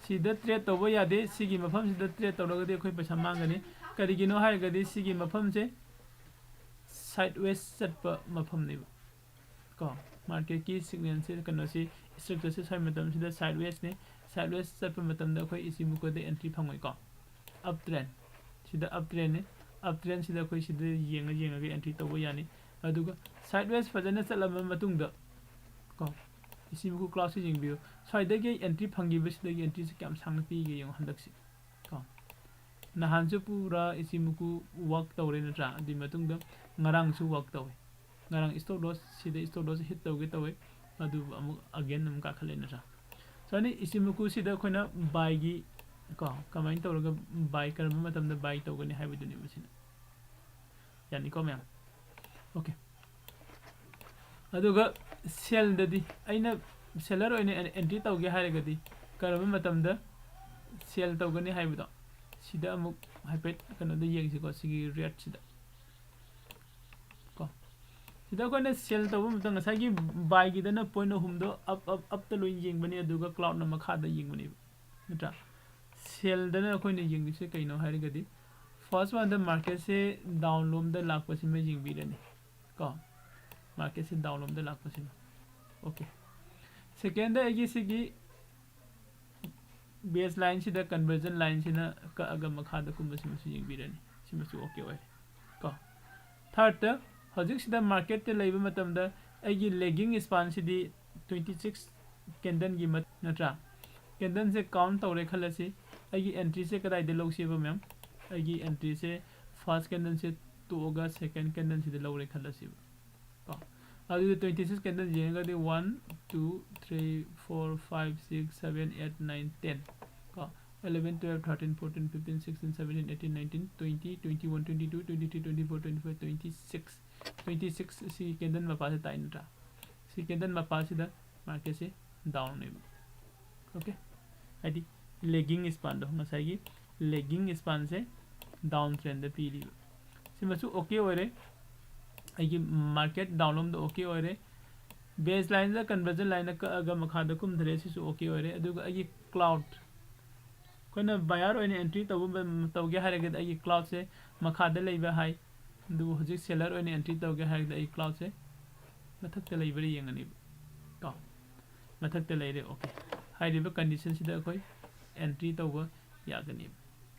ꯁꯤꯗ ꯇ꯭ꯔꯦꯠ ꯇꯧꯕ ꯌꯥꯗꯦ꯫ ꯁꯤꯒꯤ ꯃꯐꯝꯁꯤꯗ ꯇ꯭ꯔꯦꯠ ꯇꯧꯔꯒꯗꯤ ꯑꯩꯈꯣꯏ ꯄꯩꯁꯥ ꯃꯥꯡꯒꯅꯤ꯫ ꯀꯔꯤꯒꯤꯅꯣ ꯍꯥꯏꯔꯒꯗꯤ ꯁꯤꯒꯤ ꯃꯐꯝꯁꯦ ꯁꯥꯏꯠ ꯋꯦꯁ ꯆꯠꯄ ꯃꯐꯝꯅꯦꯕ꯫ ꯀꯣ, ꯃꯥꯔꯀꯦꯠꯀꯤ ꯁꯤꯒꯅꯦꯜꯁꯦ, ꯀꯩꯅꯣꯁꯤ, ꯏꯁꯇ꯭ꯔꯛꯆꯔꯁꯦ ꯁ꯭ꯋꯥꯏ ꯃꯇꯝꯁꯤꯗ ꯁꯥꯏꯠ ꯋꯦꯁꯅꯤ꯫ ꯁꯥꯏꯠ ꯋꯦꯁ ꯆꯠꯄ ꯃꯇꯝꯗ ꯑꯩꯈꯣꯏ ꯏꯆꯤꯃꯨꯀꯨꯗ ꯑꯦꯟꯇ꯭ꯔꯤ ꯐꯪꯉꯣꯏꯀꯣ꯫ ꯑꯞ ꯇ꯭ꯔꯦꯟ, ꯁꯤꯗ ꯑꯞ ꯇ꯭ꯔꯦꯟꯅꯤ꯫ ꯑꯞ ꯇ꯭ꯔꯦꯟꯁꯤꯗ ꯑꯩꯈꯣꯏ ꯁꯤꯗ ꯌꯦꯡꯉ ꯌꯦꯡꯉꯒ ꯑꯦꯟꯇ꯭ꯔꯤ ꯇꯧꯕ ꯌꯥꯅꯤ꯫ ꯑꯗꯨꯒ ꯁꯥꯏꯠ ꯋꯦꯁ ꯐꯖꯅ ꯆꯠꯂꯕ ꯃꯇꯨꯡꯗ ꯀꯣ, ꯏꯆꯤꯃꯨꯀꯨ ꯀ꯭ꯂꯥꯎꯠꯁꯤ ꯌꯦꯡꯕꯤꯌꯨ꯫ ꯁ꯭ꯋꯥꯏꯗꯒꯤ ꯑꯩ ꯑꯦꯟꯇ꯭ꯔꯤ ꯐꯪꯈꯤꯕꯁꯤꯗꯒꯤ ꯑꯦꯟꯇ꯭ꯔꯤꯁꯤ ꯀꯌꯥꯝ ꯁꯥꯡꯅ ꯄꯤꯒꯦ ꯌꯦꯡꯉꯣ ꯍꯟꯗꯛꯁꯤ꯫ ꯀꯣ, ꯅꯍꯥꯟꯁꯨ ꯄꯨꯔꯥ ꯏꯆꯤꯃꯨꯀꯨ ꯋꯥꯛ ꯇꯧꯔꯦ ꯅꯠꯇ꯭ꯔꯥ? ꯑꯗꯨꯒꯤ ꯃꯇꯨꯡꯗ ꯉꯔꯥꯡꯁꯨ ꯋꯥꯛ ꯇꯧꯋꯦ꯫ ꯉꯔꯥꯡ ꯏꯁꯇꯣꯞ ꯂꯣꯁ, ꯁꯤꯗ ꯏꯁꯇꯣꯞ ꯂꯣꯁ ꯍꯤꯠ ꯇꯧꯒꯦ ꯇꯧꯋꯦ, ꯑꯗꯨꯕꯨ ꯑꯃꯨꯛ ꯑꯒꯦꯟ ꯑꯃꯨꯛ ꯀꯥꯈꯠꯂꯦ ꯅꯠꯇ꯭ꯔꯥ? ꯁꯨꯃꯥꯏꯅ ꯏꯆꯤꯃꯨꯀꯨꯁꯤꯗ ꯑꯩꯈꯣꯏꯅ ꯕꯥꯏꯒꯤ, ꯀꯣ, ꯀꯃꯥꯏꯅ ꯇꯧꯔꯒ ꯕꯥꯏ, ꯀꯔꯝꯕ ꯃꯇꯝꯗ ꯕꯥꯏ ꯇꯧꯒꯅꯤ ꯍꯥꯏꯕꯗꯨꯅꯦꯕ ꯁꯤꯅ꯫ ꯌꯥꯅꯤꯀꯣ ꯃꯌꯥꯝ? ꯑꯣꯀꯦ꯫ ꯑꯗꯨꯒ ꯁꯦꯜꯗꯗꯤ ꯑꯩꯅ ꯁꯦꯂꯔ ꯑꯣꯏꯅ ꯑꯦꯟ-, ꯑꯦꯟꯇ꯭ꯔꯤ ꯇꯧꯒꯦ ꯍꯥꯏꯔꯒꯗꯤ ꯀꯔꯝꯕ ꯃꯇꯝꯗ ꯁꯦꯜ ꯇꯧꯒꯅꯤ ꯍꯥꯏꯕꯗꯣ ꯁꯤꯗ ꯑꯃꯨꯛ ꯍꯥꯏꯐꯦꯠ ꯀꯩꯅꯣꯗ ꯌꯦꯡꯁꯤꯀꯣ, ꯁꯤꯒꯤ ꯔꯦꯠꯁꯤꯗ꯫ ꯀꯣ, ꯁꯤꯗ ꯑꯩꯈꯣꯏꯅ ꯁꯦꯜ ꯇꯧꯕ ꯃꯇꯝꯗ ꯉꯁꯥꯏꯒꯤ ꯕꯥꯏꯒꯤꯗꯅ ꯄꯣꯏꯟ ꯑꯍꯨꯝꯗꯣ ꯑꯞ, ꯑꯞ, ꯑꯞꯇ ꯂꯣꯏ ꯌꯦꯡꯕꯅꯤ, ꯑꯗꯨꯒ ꯀ꯭ꯂꯥꯎꯠꯅ ꯃꯈꯥꯗ ꯌꯦꯡꯕꯅꯦꯕ, ꯅꯠꯇ꯭ꯔꯥ? ꯁꯦꯜꯗꯅ ꯑꯩꯈꯣꯏꯅ ꯌꯦꯡꯗꯣꯏꯁꯦ ꯀꯩꯅꯣ ꯍꯥꯏꯔꯒꯗꯤ, ꯐꯥꯔꯁ ꯋꯥꯟꯗ ꯃꯥꯔꯀꯦꯠꯁꯦ ꯗꯥꯎꯟ ꯂꯣꯝꯗ ꯂꯥꯛꯄꯁꯤꯃ ꯌꯦꯡꯕꯤꯔꯅꯤ ꯀꯣ, ꯃꯥꯔꯀꯦꯠꯁꯦ ꯗꯥꯎꯟ ꯂꯣꯝꯗ ꯂꯥꯛꯄꯁꯤꯃ꯫ ꯑꯣꯀꯦ꯫ ꯁꯦꯀꯦꯟꯗ ꯑꯩꯒꯤ ꯁꯤꯒꯤ ꯕꯦꯁ ꯂꯥꯏꯟꯁꯤꯗ ꯀꯟꯚꯔꯖꯟ ꯂꯥꯏꯟꯁꯤꯅ ꯀꯛꯑꯒ ꯃꯈꯥꯗ ꯀꯨꯝꯕꯁꯤꯃꯁꯨ ꯌꯦꯡꯕꯤꯔꯅꯤ꯫ ꯁꯤꯃꯁꯨ ꯑꯣꯀꯦ ꯑꯣꯏꯔꯦ ꯀꯣ꯫ ꯊꯥꯔꯠꯇ, ꯍꯧꯖꯤꯛꯁꯤꯗ ꯃꯥꯔꯀꯦꯠꯇ ꯂꯩꯕ ꯃꯇꯝꯗ ꯑꯩꯒꯤ ꯂꯦꯒꯤꯡ ꯁ꯭ꯄꯥꯟꯁꯤꯗꯤ ꯇ꯭ꯋꯦꯟꯇꯤ ꯁꯤꯛꯁ ꯀꯦꯟꯗꯜꯒꯤ ꯃꯠ-, ꯅꯠꯇ꯭ꯔꯥ? ꯀꯦꯟꯗꯜꯁꯦ ꯀꯥꯎꯟ ꯇꯧꯔꯦ ꯈꯜꯂꯁꯤ꯫ ꯑꯩꯒꯤ ꯑꯦꯟꯇ꯭ꯔꯤꯁꯦ ꯀꯗꯥꯏꯗ ꯂꯧꯁꯦꯕ ꯃꯦꯝ? ꯑꯩꯒꯤ ꯑꯦꯟꯇ꯭ꯔꯤꯁꯦ ꯐꯥꯔꯁ ꯀꯦꯟꯗꯜꯁꯦ ꯇꯣꯛꯑꯒ ꯁꯦꯀꯦꯟ ꯀꯦꯟꯗꯜꯁꯤꯗ ꯂꯧꯔꯦ ꯈꯜꯂꯁꯤꯕ ꯀꯣ꯫ ꯑꯗꯨꯗꯤ ꯇ꯭ꯋꯦꯟꯇꯤ ꯁꯤꯛꯁ ꯀꯦꯟꯗꯜ ꯌꯦꯡꯉꯒꯗꯤ one, two, three, four, five, six, seven, eight, nine, ten ꯀꯣ꯫ Eleven, twelve, thirteen, fourteen, fifteen, sixteen, seventeen, eighteen, nineteen, twenty, twenty one, twenty two, twenty three, twenty four, twenty five, twenty six, twenty six ꯑꯁꯤ candle ꯃꯄꯥꯁꯦ ꯇꯥꯏ ꯅꯠꯇ꯭ꯔꯥ? ꯁꯤ ꯀꯦꯟꯗꯜ ꯃꯄꯥꯁꯤꯗ ꯃꯥꯔꯀꯦꯠꯁꯦ ꯗꯥꯎꯟꯅꯦꯕ꯫ ꯑꯣꯀꯦ? ꯍꯥꯏꯗꯤ ꯂꯦꯒꯤꯡ ꯁ꯭ꯄꯥꯟꯗꯣ, ꯉꯁꯥꯏꯒꯤ ꯂꯦꯒꯤꯡ ꯁ꯭ꯄꯥꯟꯁꯦ ꯗꯥꯎꯟ ꯇ꯭ꯔꯦꯟꯗ ꯄꯤꯔꯤꯕ꯫ ꯁꯤꯃꯁꯨ ꯑꯣꯀꯦ ꯑꯣꯏꯔꯦ꯫ ꯑꯩꯒꯤ ꯃꯥꯔꯀꯦꯠ ꯗꯥꯎꯟ ꯂꯣꯝꯗ ꯑꯣꯀꯦ ꯑꯣꯏꯔꯦ꯫ ꯕꯦꯁ ꯂꯥꯏꯟꯗ ꯀꯟꯚꯔꯖꯟ ꯂꯥꯏꯟꯗ ꯀꯛꯑꯒ ꯃꯈꯥꯗ ꯀꯨꯝꯊꯔꯦ, ꯁꯤꯁꯨ ꯑꯣꯀꯦ ꯑꯣꯏꯔꯦ꯫ ꯑꯗꯨꯒ ꯑꯩꯒꯤ ꯀ꯭ꯂꯥꯎꯠ, ꯑꯩꯈꯣꯏꯅ ꯕꯥꯌꯔ ꯑꯣꯏꯅ ꯑꯦꯟꯇ꯭ꯔꯤ ꯇꯧꯕ ꯃ-, ꯇꯧꯒꯦ ꯍꯥꯏꯔꯒꯗꯤ ꯑꯩꯒꯤ ꯀ꯭ꯂꯥꯎꯠꯁꯦ ꯃꯈꯥꯗ ꯂꯩꯕ꯭ꯔꯥ ꯍꯥꯏ, ꯑꯗꯨꯕꯨ ꯍꯧꯖꯤꯛ ꯁꯦꯂꯔ ꯑꯣꯏꯅ ꯑꯦꯟꯇ꯭ꯔꯤ ꯇꯧꯒꯦ ꯍꯥꯏꯔꯒꯗꯤ ꯑꯩ ꯀ꯭ꯂꯥꯎꯠꯁꯦ ꯃꯊꯛꯇ ꯂꯩꯕ꯭ꯔꯥ ꯌꯦꯡꯒꯅꯦꯕ ꯀꯣ꯫ ꯃꯊꯛꯇ ꯂꯩꯔꯦ, ꯑꯣꯀꯦ꯫ ꯍꯥꯏꯔꯤꯕ ꯀꯟꯗꯤꯁꯟꯁꯤꯗ ꯑꯩꯈꯣꯏ ꯑꯦꯟꯇ꯭ꯔꯤ ꯇꯧꯕ ꯌꯥꯒꯅꯦꯕ꯫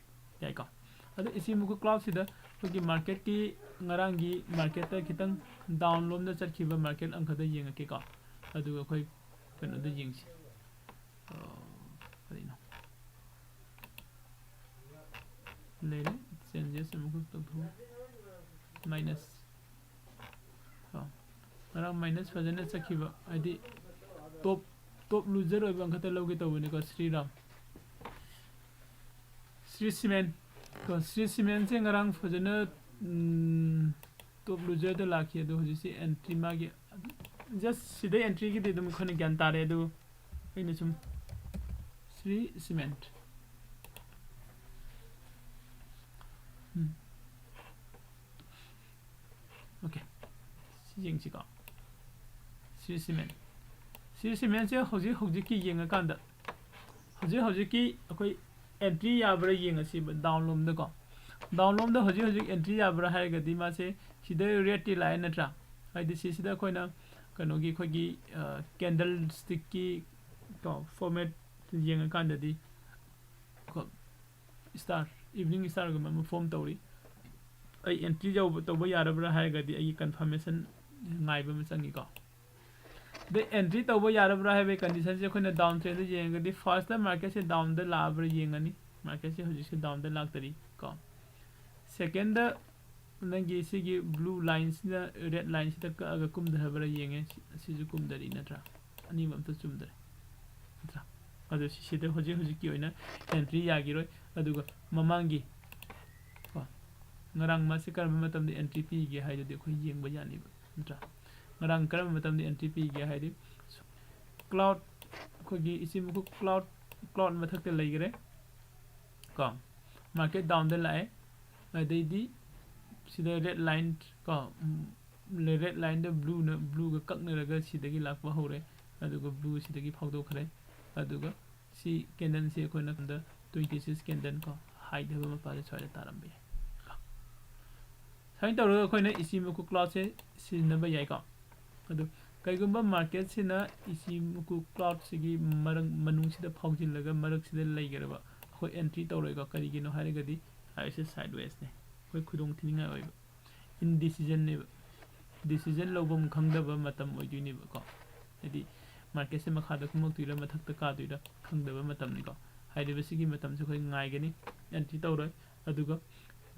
ꯌꯥꯏꯀꯣ? ꯑꯗꯣ ꯏꯆꯤꯃꯨꯀꯨ ꯀ꯭ꯂꯥꯎꯠꯁꯤꯗ ꯑꯩꯈꯣꯏꯒꯤ ꯃꯥꯔꯀꯦꯠꯀꯤ, ꯉꯔꯥꯡꯒꯤ ꯃꯥꯔꯀꯦꯠꯇ ꯈꯤꯇꯪ ꯗꯥꯎꯟ ꯂꯣꯝꯗ ꯆꯠꯈꯤꯕ ꯃꯥꯔꯀꯦꯠ ꯑꯃꯈꯛꯇ ꯌꯦꯡꯉꯛꯀꯦꯀꯣ꯫ ꯑꯗꯨꯒ ꯑꯩꯈꯣꯏ ꯀꯩꯅꯣꯗ ꯌꯦꯡꯁꯤ꯫ ꯑ, ꯀꯔꯤꯅꯣ? ꯂꯩꯔꯦ, ꯆꯦꯟꯖꯦꯁ ꯑꯃꯈꯛ ꯇꯧꯊꯣꯛꯎ꯫ ꯃꯥꯏꯅꯁ꯫ ꯀꯣ꯫ ꯉꯔꯥꯡ ꯃꯥꯏꯅꯁ ꯐꯖꯅ ꯆꯠꯈꯤꯕ, ꯍꯥꯏꯗꯤ ꯇꯣꯞ, ꯇꯣꯞ ꯂꯨꯖꯔ ꯑꯣꯏꯕ ꯑꯃꯈꯛꯇ ꯂꯧꯒꯦ ꯇꯧꯕꯅꯤꯀꯣ, ꯁ꯭ꯔꯤꯔꯥꯝ꯫ ꯁ꯭ꯔꯤ ꯁꯤꯃꯦꯟ꯫ ꯀꯣ, ꯁ꯭ꯔꯤ ꯁꯤꯃꯦꯟꯁꯦ ꯉꯔꯥꯡ ꯐꯖꯅ, ꯎꯝ, ꯇꯣꯞ ꯂꯨꯖꯔꯗ ꯂꯥꯛꯈꯤ, ꯑꯗꯣ ꯍꯧꯖꯤꯛꯁꯤ ꯑꯦꯟꯇ꯭ꯔꯤ ꯃꯥꯒꯤ, just ꯁꯤꯗꯩ ꯑꯦꯟꯇ꯭ꯔꯤꯒꯤꯗꯤ ꯑꯗꯨꯝ ꯑꯩꯈꯣꯏꯅ ꯒ꯭ꯌꯥꯟ ꯇꯥꯔꯦ, ꯑꯗꯨ ꯑꯩꯅ ꯁꯨꯝ ꯁ꯭ꯔꯤ ꯁꯤꯃꯦꯟ꯫ ꯎꯝ꯫ ꯑꯣꯀꯦ꯫ ꯁꯤ ꯌꯦꯡꯁꯤꯀꯣ꯫ ꯁ꯭ꯔꯤ ꯁꯤꯃꯦꯟ꯫ ꯁ꯭ꯔꯤ ꯁꯤꯃꯦꯟꯁꯦ ꯍꯧꯖꯤꯛ ꯍꯧꯖꯤꯛꯀꯤ ꯌꯦꯡꯉꯀꯥꯟꯗ, ꯍꯧꯖꯤꯛ ꯍꯧꯖꯤꯛꯀꯤ ꯑꯩꯈꯣꯏ ꯑꯦꯟꯇ꯭ꯔꯤ ꯌꯥꯕ꯭ꯔꯥ ꯌꯦꯡꯉꯁꯤꯕ ꯗꯥꯎꯟ ꯂꯣꯝꯗꯀꯣ꯫ ꯗꯥꯎꯟ ꯂꯣꯝꯗ ꯍꯧꯖꯤꯛ ꯍꯧꯖꯤꯛ ꯑꯦꯟꯇ꯭ꯔꯤ ꯌꯥꯕ꯭ꯔꯥ ꯍꯥꯏꯔꯒꯗꯤ ꯃꯥꯁꯦ ꯁꯤꯗ ꯔꯦꯠꯇꯤ ꯂꯥꯛꯑꯦ ꯅꯠꯇ꯭ꯔꯥ? ꯍꯥꯏꯗꯤ ꯁꯤꯁꯤꯗ ꯑꯩꯈꯣꯏꯅ ꯀꯩꯅꯣꯒꯤ ꯑꯩꯈꯣꯏꯒꯤ, ꯑ, ꯀꯦꯟꯗꯜ ꯁ꯭ꯇꯤꯛꯀꯤ ꯀꯣ ꯐꯣꯔꯃꯦꯠ ꯌꯦꯡꯉꯀꯥꯟꯗꯗꯤ ꯀꯣ ꯁ꯭ꯇꯥꯔ, ꯏꯚꯤꯅꯤꯡ ꯁ꯭ꯇꯥꯔꯒꯨꯝꯕ ꯑꯃ ꯐꯣꯔꯝ ꯇꯧꯔꯤ꯫ ꯑꯩ ꯑꯦꯟꯇ꯭ꯔꯤ ꯇꯧꯕ, ꯇꯧꯕ ꯌꯥꯔꯕ꯭ꯔꯥ ꯍꯥꯏꯔꯒꯗꯤ ꯑꯩꯒꯤ ꯀꯟꯐꯔꯃꯦꯁꯟ ꯉꯥꯏꯕ ꯑꯃ ꯆꯪꯉꯤꯀꯣ꯫ ꯑꯗꯩ ꯑꯦꯟꯇ꯭ꯔꯤ ꯇꯧꯕ ꯌꯥꯔꯕ꯭ꯔꯥ ꯍꯥꯏꯕꯒꯤ ꯀꯟꯗꯤꯁꯟꯁꯦ ꯑꯩꯈꯣꯏꯅ ꯗꯥꯎꯟ ꯇ꯭ꯔꯦꯟꯗ ꯌꯦꯡꯉꯒꯗꯤ ꯐꯥꯔꯁꯇ ꯃꯥꯔꯀꯦꯠꯁꯦ ꯗꯥꯎꯟꯗ ꯂꯥꯛꯑꯕ꯭ꯔꯥ ꯌꯦꯡꯉꯅꯤ꯫ ꯃꯥꯔꯀꯦꯠꯁꯦ ꯍꯧꯖꯤꯛꯁꯦ ꯗꯥꯎꯟꯗ ꯂꯥꯛꯇꯔꯤ ꯀꯣ꯫ ꯁꯦꯀꯦꯟꯗ ꯅꯪꯒꯤ ꯁꯤꯒꯤ ꯕ꯭ꯂꯨ ꯂꯥꯏꯟꯁꯤꯅ ꯔꯦꯠ ꯂꯥꯏꯟꯁꯤꯗ ꯀꯛꯑꯒ ꯀꯨꯝꯊꯔꯕ꯭ꯔꯥ ꯌꯦꯡꯉꯦ꯫ ꯁꯤ-, ꯁꯤꯁꯨ ꯀꯨꯝꯊꯔꯤ ꯅꯠꯇ꯭ꯔꯥ? ꯑꯅꯤꯃꯛ ꯑꯝꯇ ꯆꯨꯝꯗ꯭ꯔꯦ ꯅꯠꯇ꯭ꯔꯥ? ꯑꯗꯨ ꯁꯤ-, ꯁꯤꯗ ꯍꯧꯖꯤꯛ ꯍꯧꯖꯤꯛꯀꯤ ꯑꯣꯏꯅ ꯑꯦꯟꯇ꯭ꯔꯤ ꯌꯥꯈꯤꯔꯣꯏ꯫ ꯑꯗꯨꯒ ꯃꯃꯥꯡꯒꯤ ꯀꯣ, ꯉꯔꯥꯡ ꯃꯥꯁꯦ ꯀꯔꯝꯕ ꯃꯇꯝꯗ ꯑꯦꯟꯇ꯭ꯔꯤ ꯄꯤꯒꯦ ꯍꯥꯏꯗꯨꯗꯤ ꯑꯩꯈꯣꯏ ꯌꯦꯡꯕ ꯌꯥꯅꯤꯕ ꯅꯠꯇ꯭ꯔꯥ? ꯉꯔꯥꯡ ꯀꯔꯝꯕ ꯃꯇꯝꯗ ꯑꯦꯟꯇ꯭ꯔꯤ ꯄꯤꯒꯦ ꯍꯥꯏꯗꯤ ꯀ꯭ꯂꯥꯎꯠ, ꯑꯩꯈꯣꯏꯒꯤ ꯏꯆꯤꯃꯨꯀꯨ ꯀ꯭ꯂꯥꯎꯠ ꯀ꯭ꯂꯥꯎꯠ ꯃꯊꯛꯇ ꯂꯩꯈ꯭ꯔꯦ ꯀꯣ꯫ ꯃꯥꯔꯀꯦꯠ ꯗꯥꯎꯟꯗ ꯂꯥꯛꯑꯦ꯫ ꯑꯗꯩꯗꯤ ꯁꯤꯗ ꯔꯦꯗ ꯂꯥꯏꯟ ꯀꯣ, ꯔꯦꯗ ꯂꯥꯏꯟꯗ ꯕ꯭ꯂꯨꯅ, ꯕ꯭ꯂꯨꯒ ꯀꯛꯅꯔꯒ ꯁꯤꯗꯒꯤ ꯂꯥꯛꯄ ꯍꯧꯔꯦ꯫ ꯑꯗꯨꯒ ꯕ꯭ꯂꯨ ꯁꯤꯗꯒꯤ ꯐꯥꯎꯗꯣꯛꯈ꯭ꯔꯦ꯫ ꯑꯗꯨꯒ ꯁꯤ ꯀꯦꯟꯗꯜꯁꯦ ꯑꯩꯈꯣꯏꯅ ꯀꯝꯗ twenty six candle ꯀꯣ, ꯍꯥꯏꯗꯕ ꯃꯄꯥꯗ ꯁ꯭ꯋꯥꯏꯗ ꯇꯥꯔꯝꯕ ꯌꯥꯏ꯫ ꯁꯨꯃꯥꯏꯅ ꯇꯧꯔꯒ ꯑꯩꯈꯣꯏꯅ ꯏꯆꯤꯃꯨꯀꯨ ꯀ꯭ꯂꯥꯎꯠꯁꯦ ꯁꯤꯖꯤꯟꯅꯕ ꯌꯥꯏꯀꯣ꯫ ꯑꯗꯨ ꯀꯩꯒꯨꯝꯕ ꯃꯥꯔꯀꯦꯠꯁꯤꯅ ꯏꯆꯤꯃꯨꯀꯨ ꯀ꯭ꯂꯥꯎꯠꯁꯤꯒꯤ ꯃꯔꯛ, ꯃꯅꯨꯡꯁꯤꯗ ꯐꯥꯎꯖꯤꯜꯂꯒ ꯃꯔꯛꯁꯤꯗ ꯂꯩꯈ꯭ꯔꯕ, ꯑꯩꯈꯣꯏ ꯑꯦꯟꯇ꯭ꯔꯤ ꯇꯧꯔꯣꯏꯀꯣ꯫ ꯀꯔꯤꯒꯤꯅꯣ ꯍꯥꯏꯔꯒꯗꯤ ꯍꯥꯏꯔꯤꯁꯦ ꯁꯥꯏꯠ ꯋꯦꯁꯅꯦ, ꯑꯩꯈꯣꯏ ꯈꯨꯗꯣꯡ ꯊꯤꯅꯤꯡꯉꯥꯏ ꯑꯣꯏꯕ꯫ ꯏꯟꯗꯤꯁꯤꯖꯟꯅꯦꯕ꯫ ꯗꯤꯁꯤꯖꯟ ꯂꯧꯐꯝ ꯈꯪꯗꯕ ꯃꯇꯝ ꯑꯣꯏꯗꯣꯏꯅꯦꯕꯀꯣ꯫ ꯍꯥꯏꯗꯤ ꯃꯥꯔꯀꯦꯠꯁꯦ ꯃꯈꯥꯗ ꯀꯨꯝꯃꯛꯇꯣꯏꯔꯥ ꯃꯊꯛꯇ ꯀꯥꯗꯣꯏꯔꯥ ꯈꯪꯗꯕ ꯃꯇꯝꯅꯤꯀꯣ꯫ ꯍꯥꯏꯔꯤꯕꯁꯤꯒꯤ ꯃꯇꯝꯁꯦ ꯑꯩꯈꯣꯏ ꯉꯥꯏꯒꯅꯤ, ꯑꯦꯟꯇ꯭ꯔꯤ ꯇꯧꯔꯣꯏ꯫ ꯑꯗꯨꯒ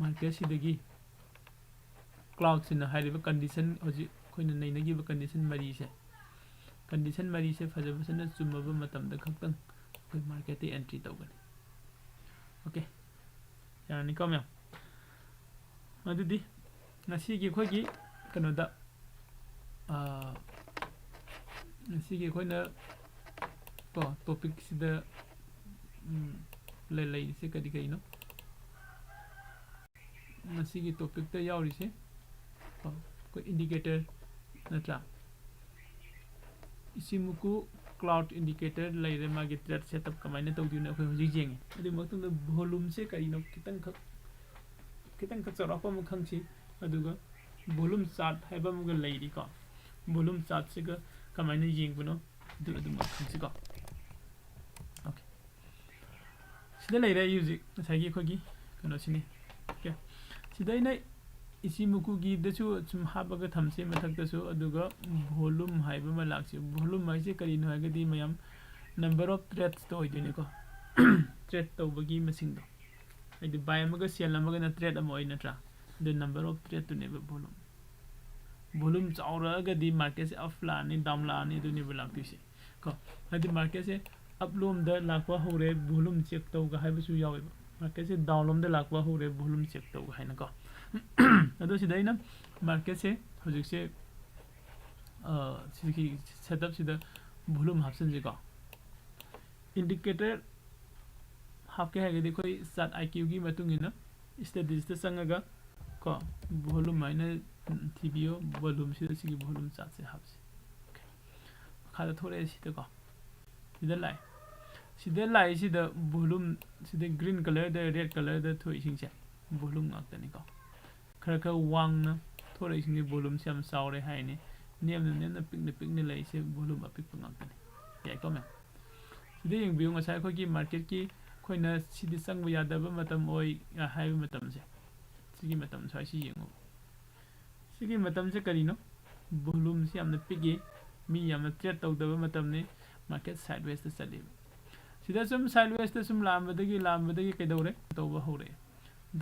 ꯃꯥꯔꯀꯦꯠꯁꯤꯗꯒꯤ ꯀ꯭ꯂꯥꯎꯠꯁꯤꯅ ꯍꯥꯏꯔꯤꯕ ꯀꯟꯗꯤꯁꯟ, ꯍꯧꯖꯤꯛ ꯑꯩꯈꯣꯏꯅ ꯅꯩꯅꯈꯤꯕ ꯀꯟꯗꯤꯁꯟ ꯃꯔꯤꯁꯦ, ꯀꯟꯗꯤꯁꯟ ꯃꯔꯤꯁꯦ ꯐꯖ ꯐꯖꯅ ꯆꯨꯝꯃꯕ ꯃꯇꯝꯗ ꯈꯛꯇꯪ ꯑꯩꯈꯣꯏ ꯃꯥꯔꯀꯦꯠꯇ ꯑꯦꯟꯇ꯭ꯔꯤ ꯇꯧꯒꯅꯤ꯫ ꯑꯣꯀꯦ, ꯌꯥꯔꯅꯤꯀꯣ ꯃꯌꯥꯝ? ꯑꯗꯨꯗꯤ ꯉꯁꯤꯒꯤ ꯑꯩꯈꯣꯏꯒꯤ ꯀꯩꯅꯣꯗ, ꯑꯥ, ꯉꯁꯤꯒꯤ ꯑꯩꯈꯣꯏꯅ ꯀꯣ ꯇꯣꯄꯤꯛꯁꯤꯗ, ꯎꯝ, ꯂꯩ-, ꯂꯩꯔꯤꯁꯦ ꯀꯔꯤ ꯀꯔꯤꯅꯣ? ꯉꯁꯤꯒꯤ ꯇꯣꯄꯤꯛꯇ ꯌꯥꯎꯔꯤꯁꯦ ꯀꯣ ꯑꯩꯈꯣꯏ ꯏꯟꯗꯤꯀꯦꯇꯔ ꯅꯠꯇ꯭ꯔꯥ? ꯏꯆꯤꯃꯨꯀꯨ ꯀ꯭ꯂꯥꯎꯠ ꯏꯟꯗꯤꯀꯦꯇꯔ ꯂꯩꯔꯦ, ꯃꯥꯒꯤ ꯇ꯭ꯔꯦꯠ ꯁꯦꯠꯑꯞ ꯀꯃꯥꯏꯅ ꯇꯧꯗꯣꯏꯅꯣ ꯑꯩꯈꯣꯏ ꯍꯧꯖꯤꯛ ꯌꯦꯡꯉꯤ꯫ ꯑꯗꯨꯒꯤ ꯃꯇꯨꯡꯗ ꯚꯣꯂꯨꯝꯁꯦ ꯀꯔꯤꯅꯣ ꯈꯤꯇꯪꯈꯛ, ꯈꯤꯇꯪꯈꯛ ꯆꯥꯎꯔꯥꯛꯄ ꯑꯃ ꯈꯪꯁꯤ꯫ ꯑꯗꯨꯒ ꯚꯣꯂꯨꯝ ꯆꯥꯔꯠ ꯍꯥꯏꯕ ꯑꯃꯒ ꯂꯩꯔꯤꯀꯣ꯫ ꯚꯣꯂꯨꯝ ꯆꯥꯔꯠꯁꯤꯒ ꯀꯃꯥꯏꯅ ꯌꯦꯡꯕꯅꯣ ꯑꯗꯨ ꯑꯗꯨꯃ ꯈꯪꯁꯤꯀꯣ꯫ ꯑꯣꯀꯦ, ꯁꯤꯗ ꯂꯩꯔꯦ ꯑꯩ ꯍꯧꯖꯤꯛ ꯉꯁꯥꯏꯒꯤ ꯑꯩꯈꯣꯏꯒꯤ ꯀꯩꯅꯣꯁꯤꯅꯤ꯫ ꯑꯣꯀꯦ, ꯁꯤꯗ ꯑꯩꯅ ꯏꯆꯤꯃꯨꯀꯨꯒꯤꯗꯁꯨ ꯁꯨꯝ ꯍꯥꯞꯄꯒ ꯊꯝꯁꯦ ꯃꯊꯛꯇꯁꯨ꯫ ꯑꯗꯨꯒ ꯚꯣꯂꯨꯝ ꯍꯥꯏꯕ ꯑꯃ ꯂꯥꯛꯁꯦ꯫ ꯚꯣꯂꯨꯝ ꯍꯥꯏꯁꯦ ꯀꯔꯤꯅꯣ ꯍꯥꯏꯔꯒꯗꯤ ꯃꯌꯥꯝ number of tradeꯁꯇꯣ ꯑꯣꯏꯗꯣꯏꯅꯤꯀꯣ꯫ ꯇ꯭ꯔꯦꯠ ꯇꯧꯕꯒꯤ ꯃꯁꯤꯡꯗꯣ, ꯍꯥꯏꯗꯤ ꯕꯥꯏ ꯑꯃꯒ ꯁꯦꯜ ꯑꯃꯒꯅ ꯇ꯭ꯔꯦꯠ ꯑꯃ ꯑꯣꯏ ꯅꯠꯇ꯭ꯔꯥ? ꯑꯗꯨ number of tradeꯇꯨꯅꯦꯕ ꯚꯣꯂꯨꯝ꯫ ꯚꯣꯂꯨꯝ ꯆꯥꯎꯔꯛꯑꯒꯗꯤ ꯃꯥꯔꯀꯦꯠꯁꯦ ꯑꯞ ꯂꯥꯛꯑꯅꯤ, ꯗꯥꯎꯟ ꯂꯥꯛꯑꯅꯤ, ꯑꯗꯨꯅꯦꯕ ꯂꯥꯛꯇꯣꯏꯁꯦ ꯀꯣ꯫ ꯍꯥꯏꯗꯤ ꯃꯥꯔꯀꯦꯠꯁꯦ ꯑꯞ ꯂꯣꯝꯗ ꯂꯥꯛꯄ ꯍꯧꯔꯦ, ꯚꯣꯂꯨꯝ ꯆꯦꯛ ꯇꯧꯒ ꯍꯥꯏꯕꯁꯨ ꯌꯥꯎꯋꯦꯕ꯫ ꯃꯥꯔꯀꯦꯠꯁꯦ ꯗꯥꯎꯟ ꯂꯣꯝꯗ ꯂꯥꯛꯄ ꯍꯧꯔꯦ, ꯚꯣꯂꯨꯝ ꯆꯦꯛ ꯇꯧꯒ ꯍꯥꯏꯅꯀꯣ꯫ ꯑꯗꯣ ꯁꯤꯗ ꯑꯩꯅ ꯃꯥꯔꯀꯦꯠꯁꯦ ꯍꯧꯖꯤꯛꯁꯦ, ꯑ, ꯁꯤꯒꯤ ꯁꯦꯠꯑꯞꯁꯤꯗ ꯚꯣꯂꯨꯝ ꯍꯥꯞꯆꯤꯟꯁꯤꯀꯣ꯫ Indicator ꯍꯥꯞꯀꯦ ꯍꯥꯏꯔꯒꯗꯤ ꯑꯩꯈꯣꯏ ꯆꯥꯔꯠ ꯑꯥꯏ ꯀ꯭ꯌꯨꯒꯤ ꯃꯇꯨꯡ ꯏꯟꯅ ꯁ꯭ꯇꯗꯤꯁꯇ ꯆꯪꯉꯒ ꯀꯣ, ꯚꯣꯂꯨꯝ ꯍꯥꯏꯅ, ꯎꯝ, ꯊꯤꯕꯤꯌꯣ꯫ ꯚꯣꯂꯨꯝꯁꯤꯗ ꯁꯤꯒꯤ ꯚꯣꯂꯨꯝ ꯆꯥꯔꯠꯁꯦ ꯍꯥꯞꯁꯤ꯫ ꯑꯣꯀꯦ꯫ ꯃꯈꯥꯗ ꯊꯣꯛꯂꯛꯑꯦ ꯁꯤꯗꯀꯣ꯫ ꯁꯤꯗ ꯂꯥꯛꯑꯦ꯫ ꯁꯤꯗ ꯂꯥꯛꯏꯁꯤꯗ ꯚꯣꯂꯨꯝ, ꯁꯤꯗ ꯒ꯭ꯔꯤꯟ ꯀꯂꯔꯗ, ꯔꯦꯗ ꯀꯂꯔꯗ ꯊꯣꯛꯏꯁꯤꯡꯁꯦ ꯚꯣꯂꯨꯝ ꯉꯥꯛꯇꯅꯤꯀꯣ꯫ ꯈꯔ ꯈꯔ ꯋꯥꯡꯅ ꯊꯣꯛꯂꯛꯏꯁꯤꯡꯁꯦ ꯚꯣꯂꯨꯝꯁꯦ ꯌꯥꯝ ꯆꯥꯎꯔꯦ ꯍꯥꯏꯅꯤ꯫ ꯅꯦꯝꯅ ꯅꯦꯝꯅ ꯄꯤꯛꯅ ꯄꯤꯛꯅ ꯂꯩꯔꯤꯁꯦ ꯚꯣꯂꯨꯝ ꯑꯄꯤꯛꯄ ꯉꯥꯛꯇꯅꯤ꯫ ꯌꯥꯏꯀꯣ ꯃꯌꯥꯝ? ꯁꯤꯗ ꯌꯦꯡꯕꯤꯌꯨ, ꯉꯁꯥꯏ ꯑꯩꯈꯣꯏꯒꯤ ꯃꯥꯔꯀꯦꯠꯀꯤ ꯑꯩꯈꯣꯏꯅ ꯁꯤꯗꯤ ꯆꯪꯕ ꯌꯥꯗꯕ ꯃꯇꯝ ꯑꯣꯏ ꯍꯥꯏꯕ ꯃꯇꯝꯁꯦ, ꯁꯤꯒꯤ ꯃꯇꯝ ꯁ꯭ꯋꯥꯏꯁꯤ ꯌꯦꯡꯉꯨ꯫ ꯁꯤꯒꯤ ꯃꯇꯝꯁꯦ ꯀꯔꯤꯅꯣ? ꯚꯣꯂꯨꯝꯁꯤ ꯌꯥꯝꯅ ꯄꯤꯛꯏ, ꯃꯤ ꯌꯥꯝꯅ ꯇ꯭ꯔꯦꯠ ꯇꯧꯗꯕ ꯃꯇꯝꯅꯤ, ꯃꯥꯔꯀꯦꯠ ꯁꯥꯏꯠꯋꯦꯁꯇ ꯆꯠꯂꯤꯕ꯫ ꯁꯤꯗ ꯁꯨꯝ ꯁꯥꯏꯠꯋꯦꯁꯇ ꯁꯨꯝ ꯂꯥꯛꯑꯝꯕꯗꯒꯤ, ꯂꯥꯛꯑꯝꯕꯗꯒꯤ ꯀꯩꯗꯧꯔꯦ? ꯇꯧꯕ ꯍꯧꯔꯛꯑꯦ꯫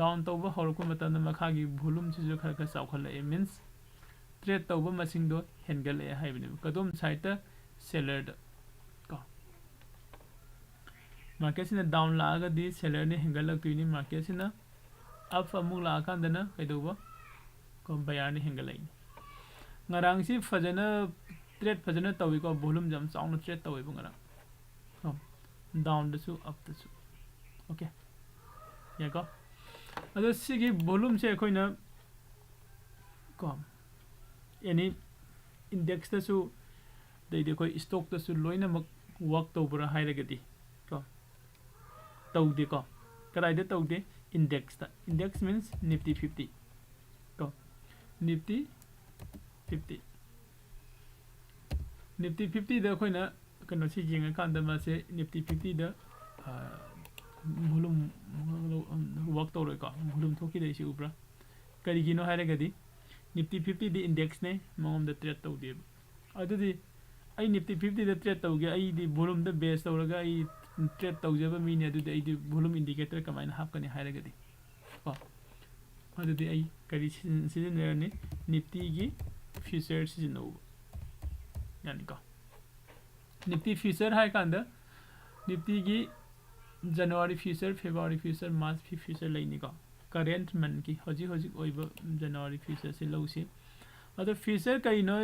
ꯗꯥꯎꯟ ꯇꯧꯕ ꯍꯧꯔꯛꯄ ꯃꯇꯝꯗ ꯃꯈꯥꯒꯤ ꯚꯣꯂꯨꯝꯁꯤꯁꯨ ꯈꯔ ꯈꯔ ꯆꯥꯎꯈꯠꯂꯛꯑꯦ, ꯃꯤꯟꯁ ꯇ꯭ꯔꯦꯠ ꯇꯧꯕ ꯃꯁꯤꯡꯗꯣ ꯍꯦꯟꯒꯠꯂꯛꯑꯦ ꯍꯥꯏꯕꯅꯦꯕ꯫ ꯀꯗꯣꯝ ꯁꯥꯏꯠꯇ? ꯁꯦꯂꯔꯗ ꯀꯣ꯫ ꯃꯥꯔꯀꯦꯠꯁꯤꯅ ꯗꯥꯎꯟ ꯂꯥꯛꯑꯒꯗꯤ ꯁꯦꯂꯔꯅ ꯍꯦꯟꯒꯠꯂꯛꯇꯣꯏꯅꯤ, ꯃꯥꯔꯀꯦꯠꯁꯤꯅ ꯑꯞ ꯑꯃꯨꯛ ꯂꯥꯛꯑꯀꯥꯟꯗꯅ ꯀꯩꯗꯧꯕ? ꯀꯣ, ꯕꯌꯥꯔꯅ ꯍꯦꯟꯒꯠꯂꯛꯏꯅꯤ꯫ ꯉꯔꯥꯡꯁꯤ ꯐꯖꯅ ꯇ꯭ꯔꯦꯠ ꯐꯖꯅ ꯇꯧꯏꯀꯣ, ꯚꯣꯂꯨꯝꯁꯦ ꯌꯥꯝ ꯆꯥꯎꯅ ꯇ꯭ꯔꯦꯠ ꯇꯧꯋꯦꯕ ꯉꯔꯥꯡ꯫ ꯀꯣ, ꯗꯥꯎꯟꯗꯁꯨ ꯑꯞꯇꯁꯨ꯫ ꯑꯣꯀꯦ, ꯌꯥꯏꯀꯣ? ꯑꯗꯣ ꯁꯤꯒꯤ ꯚꯣꯂꯨꯝꯁꯦ ꯑꯩꯈꯣꯏꯅ ꯀꯣ, ꯑꯦꯅꯤ ꯏꯟꯗꯦꯛꯁꯇꯁꯨ, ꯑꯗꯩꯗꯤ ꯑꯩꯈꯣꯏ ꯁ꯭ꯇꯣꯛꯇꯁꯨ ꯂꯣꯏꯅꯃꯛ ꯋꯥꯛ ꯇꯧꯕ꯭ꯔꯥ ꯍꯥꯏꯔꯒꯗꯤ ꯀꯣ, ꯇꯧꯗꯦꯀꯣ꯫ ꯀꯗꯥꯏꯗ ꯇꯧꯗꯦ? Indexed. Index means Nifty fifty ꯀꯣ, ꯅꯤꯐꯇꯤ ꯐꯤꯐꯇꯤ꯫ ꯅꯤꯐꯇꯤ ꯐꯤꯐꯇꯤꯗ ꯑꯩꯈꯣꯏꯅ ꯀꯩꯅꯣꯁꯤ ꯌꯦꯡꯉꯀꯥꯟꯗ ꯃꯥꯁꯦ ꯅꯤꯐꯇꯤ ꯐꯤꯐꯇꯤꯗ ꯚꯣꯂꯨꯝ ꯋꯥꯛ ꯇꯧꯔꯣꯏꯀꯣ, ꯚꯣꯂꯨꯝ ꯊꯣꯛꯈꯤꯗꯩꯁꯤ ꯎꯕ꯭ꯔꯥ? ꯀꯔꯤꯒꯤꯅꯣ ꯍꯥꯏꯔꯒꯗꯤ ꯅꯤꯐꯇꯤ ꯐꯤꯐꯇꯤꯗꯤ ꯏꯟꯗꯦꯛꯁꯅꯦ, ꯃꯉꯣꯟꯗ ꯇ꯭ꯔꯦꯠ ꯇꯧꯗꯦꯕ꯫ ꯑꯗꯨꯗꯤ ꯑꯩ ꯅꯤꯐꯇꯤ ꯐꯤꯐꯇꯤꯗ ꯇ꯭ꯔꯦꯠ ꯇꯧꯒꯦ, ꯑꯩꯗꯤ ꯚꯣꯂꯨꯝꯗ ꯕꯦꯁ ꯇꯧꯔꯒ ꯑꯩ ꯇ꯭ꯔꯦꯠ ꯇꯧꯖꯕ ꯃꯤꯅꯦ, ꯑꯗꯨꯗꯤ ꯑꯩꯗꯤ ꯚꯣꯂꯨꯝ ꯏꯟꯗꯤꯀꯦꯇꯔ ꯀꯃꯥꯏꯅ ꯍꯥꯞꯀꯅꯤ ꯍꯥꯏꯔꯒꯗꯤ ꯀꯣ, ꯑꯗꯨꯗꯤ ꯑꯩ ꯀꯔꯤ ꯁꯤꯖꯤꯟ-, ꯁꯤꯖꯤꯟꯅꯔꯅꯤ? ꯅꯤꯐꯇꯤꯒꯤ ꯐ꯭ꯌꯨꯆꯔ ꯁꯤꯖꯤꯟꯅꯧꯕ꯫ ꯌꯥꯅꯤꯀꯣ? ꯅꯤꯐꯇꯤ ꯐ꯭ꯌꯨꯆꯔ ꯍꯥꯏ ꯀꯥꯟꯗ ꯅꯤꯐꯇꯤꯒꯤ January future, February future, March ꯐꯤ-, ꯐ꯭ꯌꯨꯆꯔ ꯂꯩꯅꯤꯀꯣ꯫ ꯀꯔꯦꯟꯠ ꯃꯟꯠꯀꯤ, ꯍꯧꯖꯤꯛ ꯍꯧꯖꯤꯛ ꯑꯣꯏꯕ ꯖꯅꯋꯥꯔꯤ ꯐ꯭ꯌꯨꯆꯔꯁꯦ ꯂꯧꯁꯤ꯫ ꯑꯗꯣ ꯐ꯭ꯌꯨꯆꯔ ꯀꯔꯤꯅꯣ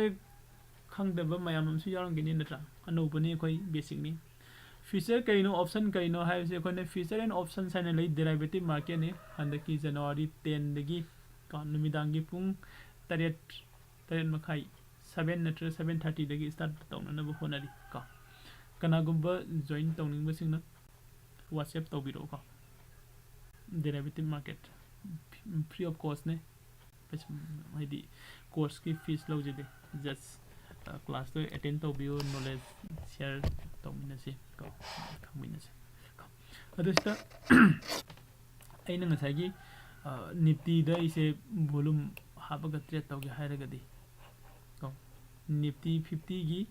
ꯈꯪꯗꯕ ꯃꯌꯥꯝ ꯑꯃꯁꯨ ꯌꯥꯎꯔꯝꯒꯅꯤ ꯅꯠꯇ꯭ꯔꯥ? ꯑꯅꯧꯕꯅꯤ, ꯑꯩꯈꯣꯏ ꯕꯦꯁꯤꯛꯅꯤ꯫ Feature ꯀꯩꯅꯣ, option ꯀꯩꯅꯣ ꯍꯥꯏꯕꯁꯦ ꯑꯩꯈꯣꯏꯅ feature and options ꯍꯥꯏꯅ ꯂꯩ, derivative marketꯅꯤ꯫ ꯍꯟꯗꯛꯀꯤ January tenꯗꯒꯤ ꯀꯣ, ꯅꯨꯃꯤꯗꯥꯡꯒꯤ ꯄꯨꯡ ꯇꯔꯦꯠ, ꯇꯔꯦꯠ ꯃꯈꯥꯏ, seven ꯅꯠꯇ꯭ꯔꯒ seven thirtyꯗꯒꯤ start ꯇꯧꯅꯅꯕ ꯍꯣꯠꯅꯔꯤ ꯀꯣ꯫ ꯀꯅꯥꯒꯨꯝꯕ join ꯇꯧꯅꯤꯡꯕꯁꯤꯡꯅ WhatsApp ꯇꯧꯕꯤꯔꯛꯎꯀꯣ꯫ Derivative market free of costꯅꯦ꯫ ꯄꯩꯁꯥ, ꯍꯥꯏꯗꯤ courseꯀꯤ fees ꯂꯧꯖꯗꯦ, just classꯇꯣ attend ꯇꯧꯕꯤꯌꯨ, knowledge share ꯇꯧꯃꯤꯟꯅꯁꯤ ꯀꯣ, ꯈꯪꯃꯤꯟꯅꯁꯤ ꯀꯣ꯫ ꯑꯗꯨ ꯁꯤꯗ ꯑꯩꯅ ꯉꯁꯥꯏꯒꯤ Niftyꯗ ꯑꯩꯁꯦ volume ꯍꯥꯞꯄꯒ trade ꯇꯧꯒꯦ ꯍꯥꯏꯔꯒꯗꯤ ꯀꯣ, Nifty fiftyꯒꯤ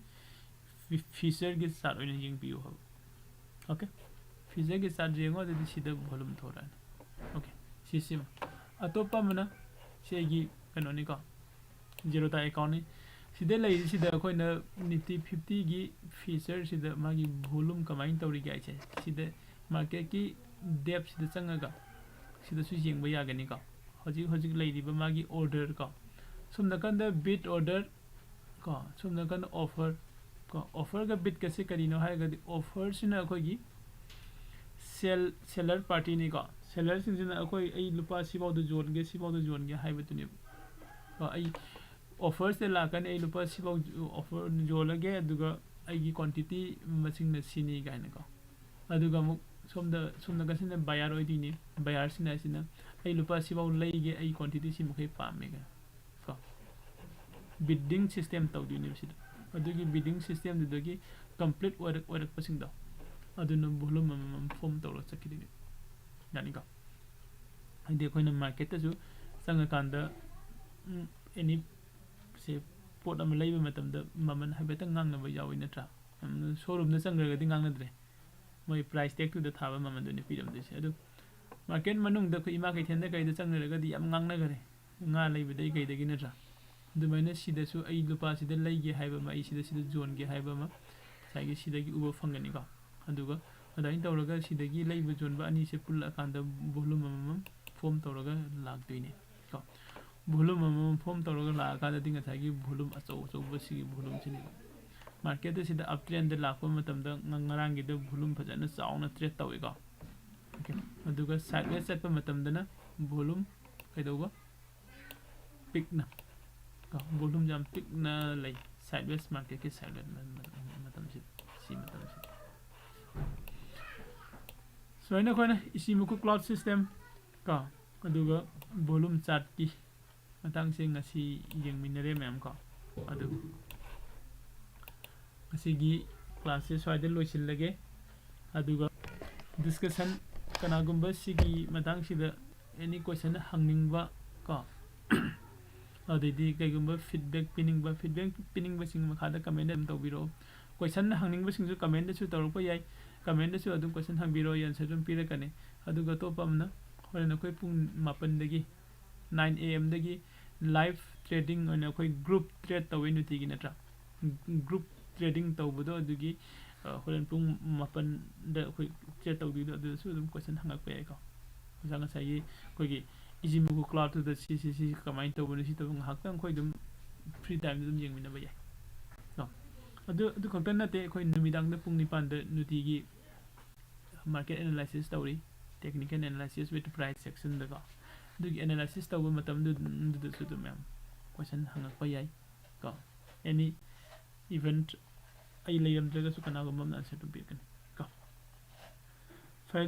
featureꯒꯤ chart ꯑꯣꯏꯅ ꯌꯦꯡꯕꯤꯌꯨ ꯍꯥꯏꯕ꯫ Okay, featureꯒꯤ chart ꯌꯦꯡꯉꯣ, ꯑꯗꯨꯗꯤ ꯁꯤꯗ volume ꯊꯣꯔꯛꯑꯅꯤ꯫ Okay, ꯁꯤꯁꯤꯃ꯫ ꯑꯇꯣꯞꯄ ꯑꯃꯅ ꯁꯤ ꯑꯩꯒꯤ ꯀꯩꯅꯣꯅꯤꯀꯣ, Zerodha accountꯅꯤ꯫ ꯁꯤꯗ ꯂꯩꯔꯤꯁꯤꯗ ꯑꯩꯈꯣꯏꯅ Nifty fiftyꯒꯤ featureꯁꯤꯗ ꯃꯥꯒꯤ volume ꯀꯃꯥꯏꯅ ꯇꯧꯔꯤꯒꯦ ꯍꯥꯏꯁꯦ, ꯁꯤꯗ marketꯀꯤ depthꯁꯤꯗ ꯆꯪꯉꯒ ꯁꯤꯗꯁꯨ ꯌꯦꯡꯕ ꯌꯥꯒꯅꯤꯀꯣ꯫ ꯍꯧꯖꯤꯛ ꯍꯧꯖꯤꯛ ꯂꯩꯔꯤꯕ ꯃꯥꯒꯤ order ꯀꯣ, ꯁꯣꯝ ꯅꯥꯀꯟꯗ bid order ꯀꯣ, ꯁꯣꯝ ꯅꯥꯀꯟꯗ offer ꯀꯣ꯫ Offerꯒ bidꯀꯁꯦ ꯀꯔꯤꯅꯣ ꯍꯥꯏꯔꯒꯗꯤ, offerꯁꯤꯅ ꯑꯩꯈꯣꯏꯒꯤ sell seller partyꯅꯤꯀꯣ꯫ Sellerꯁꯤꯡꯁꯤꯅ ꯑꯩꯈꯣꯏ, "ꯑꯩ ꯂꯨꯄꯥ ꯁꯤꯐꯥꯎꯗ ꯌꯣꯟꯒꯦ, ꯁꯤꯐꯥꯎꯗ ꯌꯣꯟꯒꯦ" ꯍꯥꯏꯕꯗꯨꯅꯦꯕ ꯀꯣ꯫ "ꯑꯩ offerꯁꯤꯗ ꯂꯥꯛꯀꯅꯤ, ꯑꯩ ꯂꯨꯄꯥ ꯁꯤꯐꯥꯎ offer ꯌꯣꯜꯂꯒꯦ, ꯑꯗꯨꯒ ꯑꯩꯒꯤ quantity ꯃꯁꯤꯡꯅ ꯁꯤꯅꯤ" ꯀꯥꯏꯅꯀꯣ꯫ ꯑꯗꯨꯒ ꯑꯃꯨꯛ ꯁꯣꯝꯗ, ꯁꯣꯝ ꯅꯥꯀꯟꯁꯤꯅ buyer ꯑꯣꯏꯗꯣꯏꯅꯤ꯫ Buyerꯁꯤꯅ ꯍꯥꯏꯁꯤꯅ, "ꯑꯩ ꯂꯨꯄꯥ ꯁꯤꯐꯥꯎ ꯂꯩꯒꯦ, ꯑꯩ quantity ꯁꯤꯃꯈꯩ ꯄꯥꯝꯃꯦ" ꯀꯥꯏꯅ ꯀꯣ꯫ Bidding system ꯇꯧꯗꯣꯏꯅꯦꯕ ꯁꯤꯗ꯫ ꯑꯗꯨꯒꯤ bidding systemꯗꯨꯗꯒꯤ complete ꯑꯣꯏꯔꯛ-, ꯑꯣꯏꯔꯛꯄꯁꯤꯡꯗꯣ, ꯑꯗꯨꯅ volume ꯑꯃꯃꯝ form ꯇꯧꯔꯒ ꯆꯠꯈꯤꯗꯣꯏꯅꯦ꯫ ꯌꯥꯅꯤꯀꯣ? ꯍꯥꯏꯗꯤ ꯑꯩꯈꯣꯏꯅ marketꯇꯁꯨ ꯆꯪꯉꯀꯥꯟꯗ, ꯎꯝ, any ꯁꯦ ꯄꯣꯠ ꯑꯃ ꯂꯩꯕ ꯃꯇꯝꯗ ꯃꯃꯜ ꯍꯥꯏꯐꯦꯠꯇꯪ ꯉꯥꯡꯅꯕ ꯌꯥꯎꯏ ꯅꯠꯇ꯭ꯔꯥ? ꯎꯝ, showroomꯗ ꯆꯪꯈ꯭ꯔꯒꯗꯤ ꯉꯥꯡꯅꯗ꯭ꯔꯦ꯫ ꯃꯣꯏ price tagꯇꯨꯗ ꯊꯥꯕ ꯃꯃꯜꯗꯨꯅꯤ ꯄꯤꯔꯝꯗꯣꯏꯁꯦ꯫ ꯑꯗꯨ market ꯃꯅꯨꯡꯗ ꯑꯩꯈꯣꯏ ꯏꯃꯥ ꯀꯩꯊꯦꯜꯗ ꯀꯩꯗ ꯆꯪꯅꯔꯒꯗꯤ ꯌꯥꯝ ꯉꯥꯡꯅꯈꯔꯦ, ꯉꯥ ꯂꯩꯕꯗꯩ ꯀꯩꯗꯒꯤ ꯅꯠꯇ꯭ꯔꯥ? ꯑꯗꯨꯃꯥꯏꯅ ꯁꯤꯗꯁꯨ ꯑꯩ ꯂꯨꯄꯥꯁꯤꯗ ꯂꯩꯒꯦ ꯍꯥꯏꯕ ꯑꯃ, ꯑꯩ ꯁꯤꯗ, ꯁꯤꯗ ꯌꯣꯟꯒꯦ ꯍꯥꯏꯕ ꯑꯃ ꯉꯁꯥꯏꯒꯤ ꯁꯤꯗꯒꯤ ꯎꯕ ꯐꯪꯒꯅꯤꯀꯣ꯫ ꯑꯗꯨꯒ ꯑꯗꯨꯃꯥꯏꯅ ꯇꯧꯔꯒ ꯁꯤꯗꯒꯤ ꯂꯩꯕ ꯌꯣꯟꯕ ꯑꯅꯤꯁꯦ ꯄꯨꯜꯂꯛꯑꯀꯥꯟꯗ volume ꯑꯃꯃꯝ form ꯇꯧꯔꯒ ꯂꯥꯛꯇꯣꯏꯅꯦ ꯀꯣ꯫ Volume ꯑꯃꯃꯝ form ꯇꯧꯔꯒ ꯂꯥꯛꯑꯀꯥꯟꯗꯗꯤ ꯉꯁꯥꯏꯒꯤ volume ꯑꯆꯧ ꯑꯆꯧꯕ ꯁꯤꯒꯤ volumeꯁꯤꯅꯦꯕ꯫ ꯃꯥꯔꯀꯦꯠ ꯑꯁꯤꯗ ꯑꯞ ꯇ꯭ꯔꯦꯟꯗ ꯂꯥꯛꯄ ꯃꯇꯝꯗ ꯉ- ꯉꯔꯥꯡꯒꯤꯗ ꯚꯣꯂꯨꯝ ꯐꯖꯅ ꯆꯥꯎꯅ ꯇ꯭ꯔꯦꯠ ꯇꯧꯏꯀꯣ꯫ ꯑꯣꯀꯦ, ꯑꯗꯨꯒ ꯁꯥꯏꯠꯋꯦꯁ ꯆꯠꯄ ꯃꯇꯝꯗꯅ ꯚꯣꯂꯨꯝ ꯀꯩꯗꯧꯕ? ꯄꯤꯛꯅ ꯀꯣ, ꯚꯣꯂꯨꯝ ꯌꯥꯝ ꯄꯤꯛꯅ ꯂꯩ ꯁꯥꯏꯠꯋꯦꯁ ꯃꯥꯔꯀꯦꯠꯀꯤ ꯁꯥꯏꯠꯋꯦꯁ ꯃꯇꯝꯁꯤꯗ, ꯁꯤ ꯃꯇꯝꯁꯤꯗ꯫ ꯁꯨꯃꯥꯏꯅ ꯑꯩꯈꯣꯏꯅ ꯏꯆꯤꯃꯨꯀꯨ ꯀ꯭ꯂꯥꯎꯗ ꯁꯤꯁꯇꯦꯝ ꯀꯣ, ꯑꯗꯨꯒ ꯚꯣꯂꯨꯝ ꯆꯥꯔꯠꯀꯤ ꯃꯇꯥꯡꯁꯦ ꯉꯁꯤ ꯌꯦꯡꯃꯤꯟꯅꯔꯦ ꯃꯌꯥꯝ ꯀꯣ꯫ ꯑꯗꯨ ꯉꯁꯤꯒꯤ ꯀ꯭ꯂꯥꯁꯁꯦ ꯁ꯭ꯋꯥꯏꯗ ꯂꯣꯏꯁꯤꯜꯂꯒꯦ꯫ ꯑꯗꯨꯒ ꯗꯤꯁꯀꯁꯟ, ꯀꯅꯥꯒꯨꯝꯕ ꯁꯤꯒꯤ ꯃꯇꯥꯡꯁꯤꯗ ꯑꯦꯅꯤ ꯀꯣꯏꯁꯟ ꯍꯪꯅꯤꯡꯕ ꯀꯣ, ꯑꯗꯩꯗꯤ ꯀꯩꯒꯨꯝꯕ ꯐꯤꯗꯕꯦꯛ ꯄꯤꯅꯤꯡꯕ, ꯐꯤꯗꯕꯦꯛ ꯄꯤꯅꯤꯡꯕꯁꯤꯡ ꯃꯈꯥꯗ ꯀꯃꯦꯟ ꯑꯗꯨꯝ ꯇꯧꯕꯤꯔꯛꯑꯣ꯫ ꯀꯣꯏꯁꯟ ꯍꯪꯅꯤꯡꯕꯁꯤꯡꯁꯨ ꯀꯃꯦꯟꯗꯁꯨ ꯇꯧꯔꯛꯄ ꯌꯥꯏ, ꯀꯃꯦꯟꯗꯁꯨ ꯑꯗꯨꯝ ꯀꯣꯏꯁꯟ ꯍꯪꯕꯤꯔꯛꯑꯣ, ꯑꯩ ꯑꯟꯁꯔ ꯑꯗꯨꯝ ꯄꯤꯔꯛꯀꯅꯤ꯫ ꯑꯗꯨꯒ ꯑꯇꯣꯞꯄ ꯑꯃꯅ ꯍꯣꯔꯦꯟ ꯑꯩꯈꯣꯏ ꯄꯨꯡ ꯃꯥꯄꯟꯗꯒꯤ, ꯅꯥꯏꯟ ꯑꯦ ꯑꯦꯝꯗꯒꯤ ꯂꯥꯏꯚ ꯇ꯭ꯔꯦꯗꯤꯡ ꯑꯣꯏꯅ ꯑꯩꯈꯣꯏ ꯒ꯭ꯔꯨꯞ ꯇ꯭ꯔꯦꯠ ꯇꯧꯋꯤ ꯅꯨꯡꯇꯤꯒꯤ, ꯅꯠꯇ꯭ꯔꯥ? ꯒ꯭ꯔꯨꯞ ꯇ꯭ꯔꯦꯗꯤꯡ ꯇꯧꯕꯗꯣ ꯑꯗꯨꯒꯤ, ꯑ, ꯍꯣꯔꯦꯟ ꯄꯨꯡ ꯃꯥꯄꯟꯗ ꯑꯩꯈꯣꯏ ꯇ꯭ꯔꯦꯠ ꯇꯧꯗꯣꯏꯗꯣ ꯑꯗꯨꯗꯁꯨ ꯑꯗꯨꯝ ꯀꯣꯏꯁꯟ ꯍꯪꯉꯛꯄ ꯌꯥꯏꯀꯣ꯫ ꯑꯣꯖꯥ ꯉꯁꯥꯏꯒꯤ ꯑꯩꯈꯣꯏꯒꯤ ꯏꯆꯤꯃꯨꯀꯨ ꯀ꯭ꯂꯥꯎꯗꯇꯨꯗ ꯁꯤ, ꯁꯤ, ꯁꯤ ꯀꯃꯥꯏꯅ ꯇꯧꯕꯅꯣ, ꯁꯤ ꯇꯧꯕ, ꯉꯥꯏꯍꯥꯛꯇꯪ ꯑꯩꯈꯣꯏ ꯑꯗꯨꯝ ꯐ꯭ꯔꯤ ꯇꯥꯏꯝꯗ ꯑꯗꯨꯝ ꯌꯦꯡꯃꯤꯟꯅꯕ ꯌꯥꯏ ꯀꯣ꯫ ꯑꯗꯨ, ꯑꯗꯨ ꯈꯛꯇ ꯅꯠꯇꯦ, ꯑꯩꯈꯣꯏ ꯅꯨꯃꯤꯗꯥꯡꯗ ꯄꯨꯡ ꯅꯤꯄꯥꯟꯗ ꯅꯨꯡꯇꯤꯒꯤ ꯃꯥꯔꯀꯦꯠ ꯑꯦꯅꯥꯂꯥꯏꯁꯤꯁ ꯇꯧꯔꯤ, technical analysis with price action ꯗꯀꯣ꯫ ꯑꯗꯨꯒꯤ ꯑꯦꯅꯥꯂꯥꯏꯁꯤꯁ ꯇꯧꯕ ꯃꯇꯝꯗꯨꯗꯁꯨ ꯑꯗꯨꯝ ꯃꯌꯥꯝ ꯀꯣꯏꯁꯟ ꯍꯪꯉꯛꯄ ꯌꯥꯏ ꯀꯣ꯫ ꯑꯦꯅꯤ ꯏꯚꯦꯟꯠ ꯑꯩ ꯂꯩꯔꯝꯗ꯭ꯔꯒꯁꯨ ꯀꯅꯥꯒꯨꯝꯕ ꯑꯃꯅ ꯑꯟꯁꯔ ꯑꯗꯨꯝ ꯄꯤꯔꯛꯀꯅꯤ꯫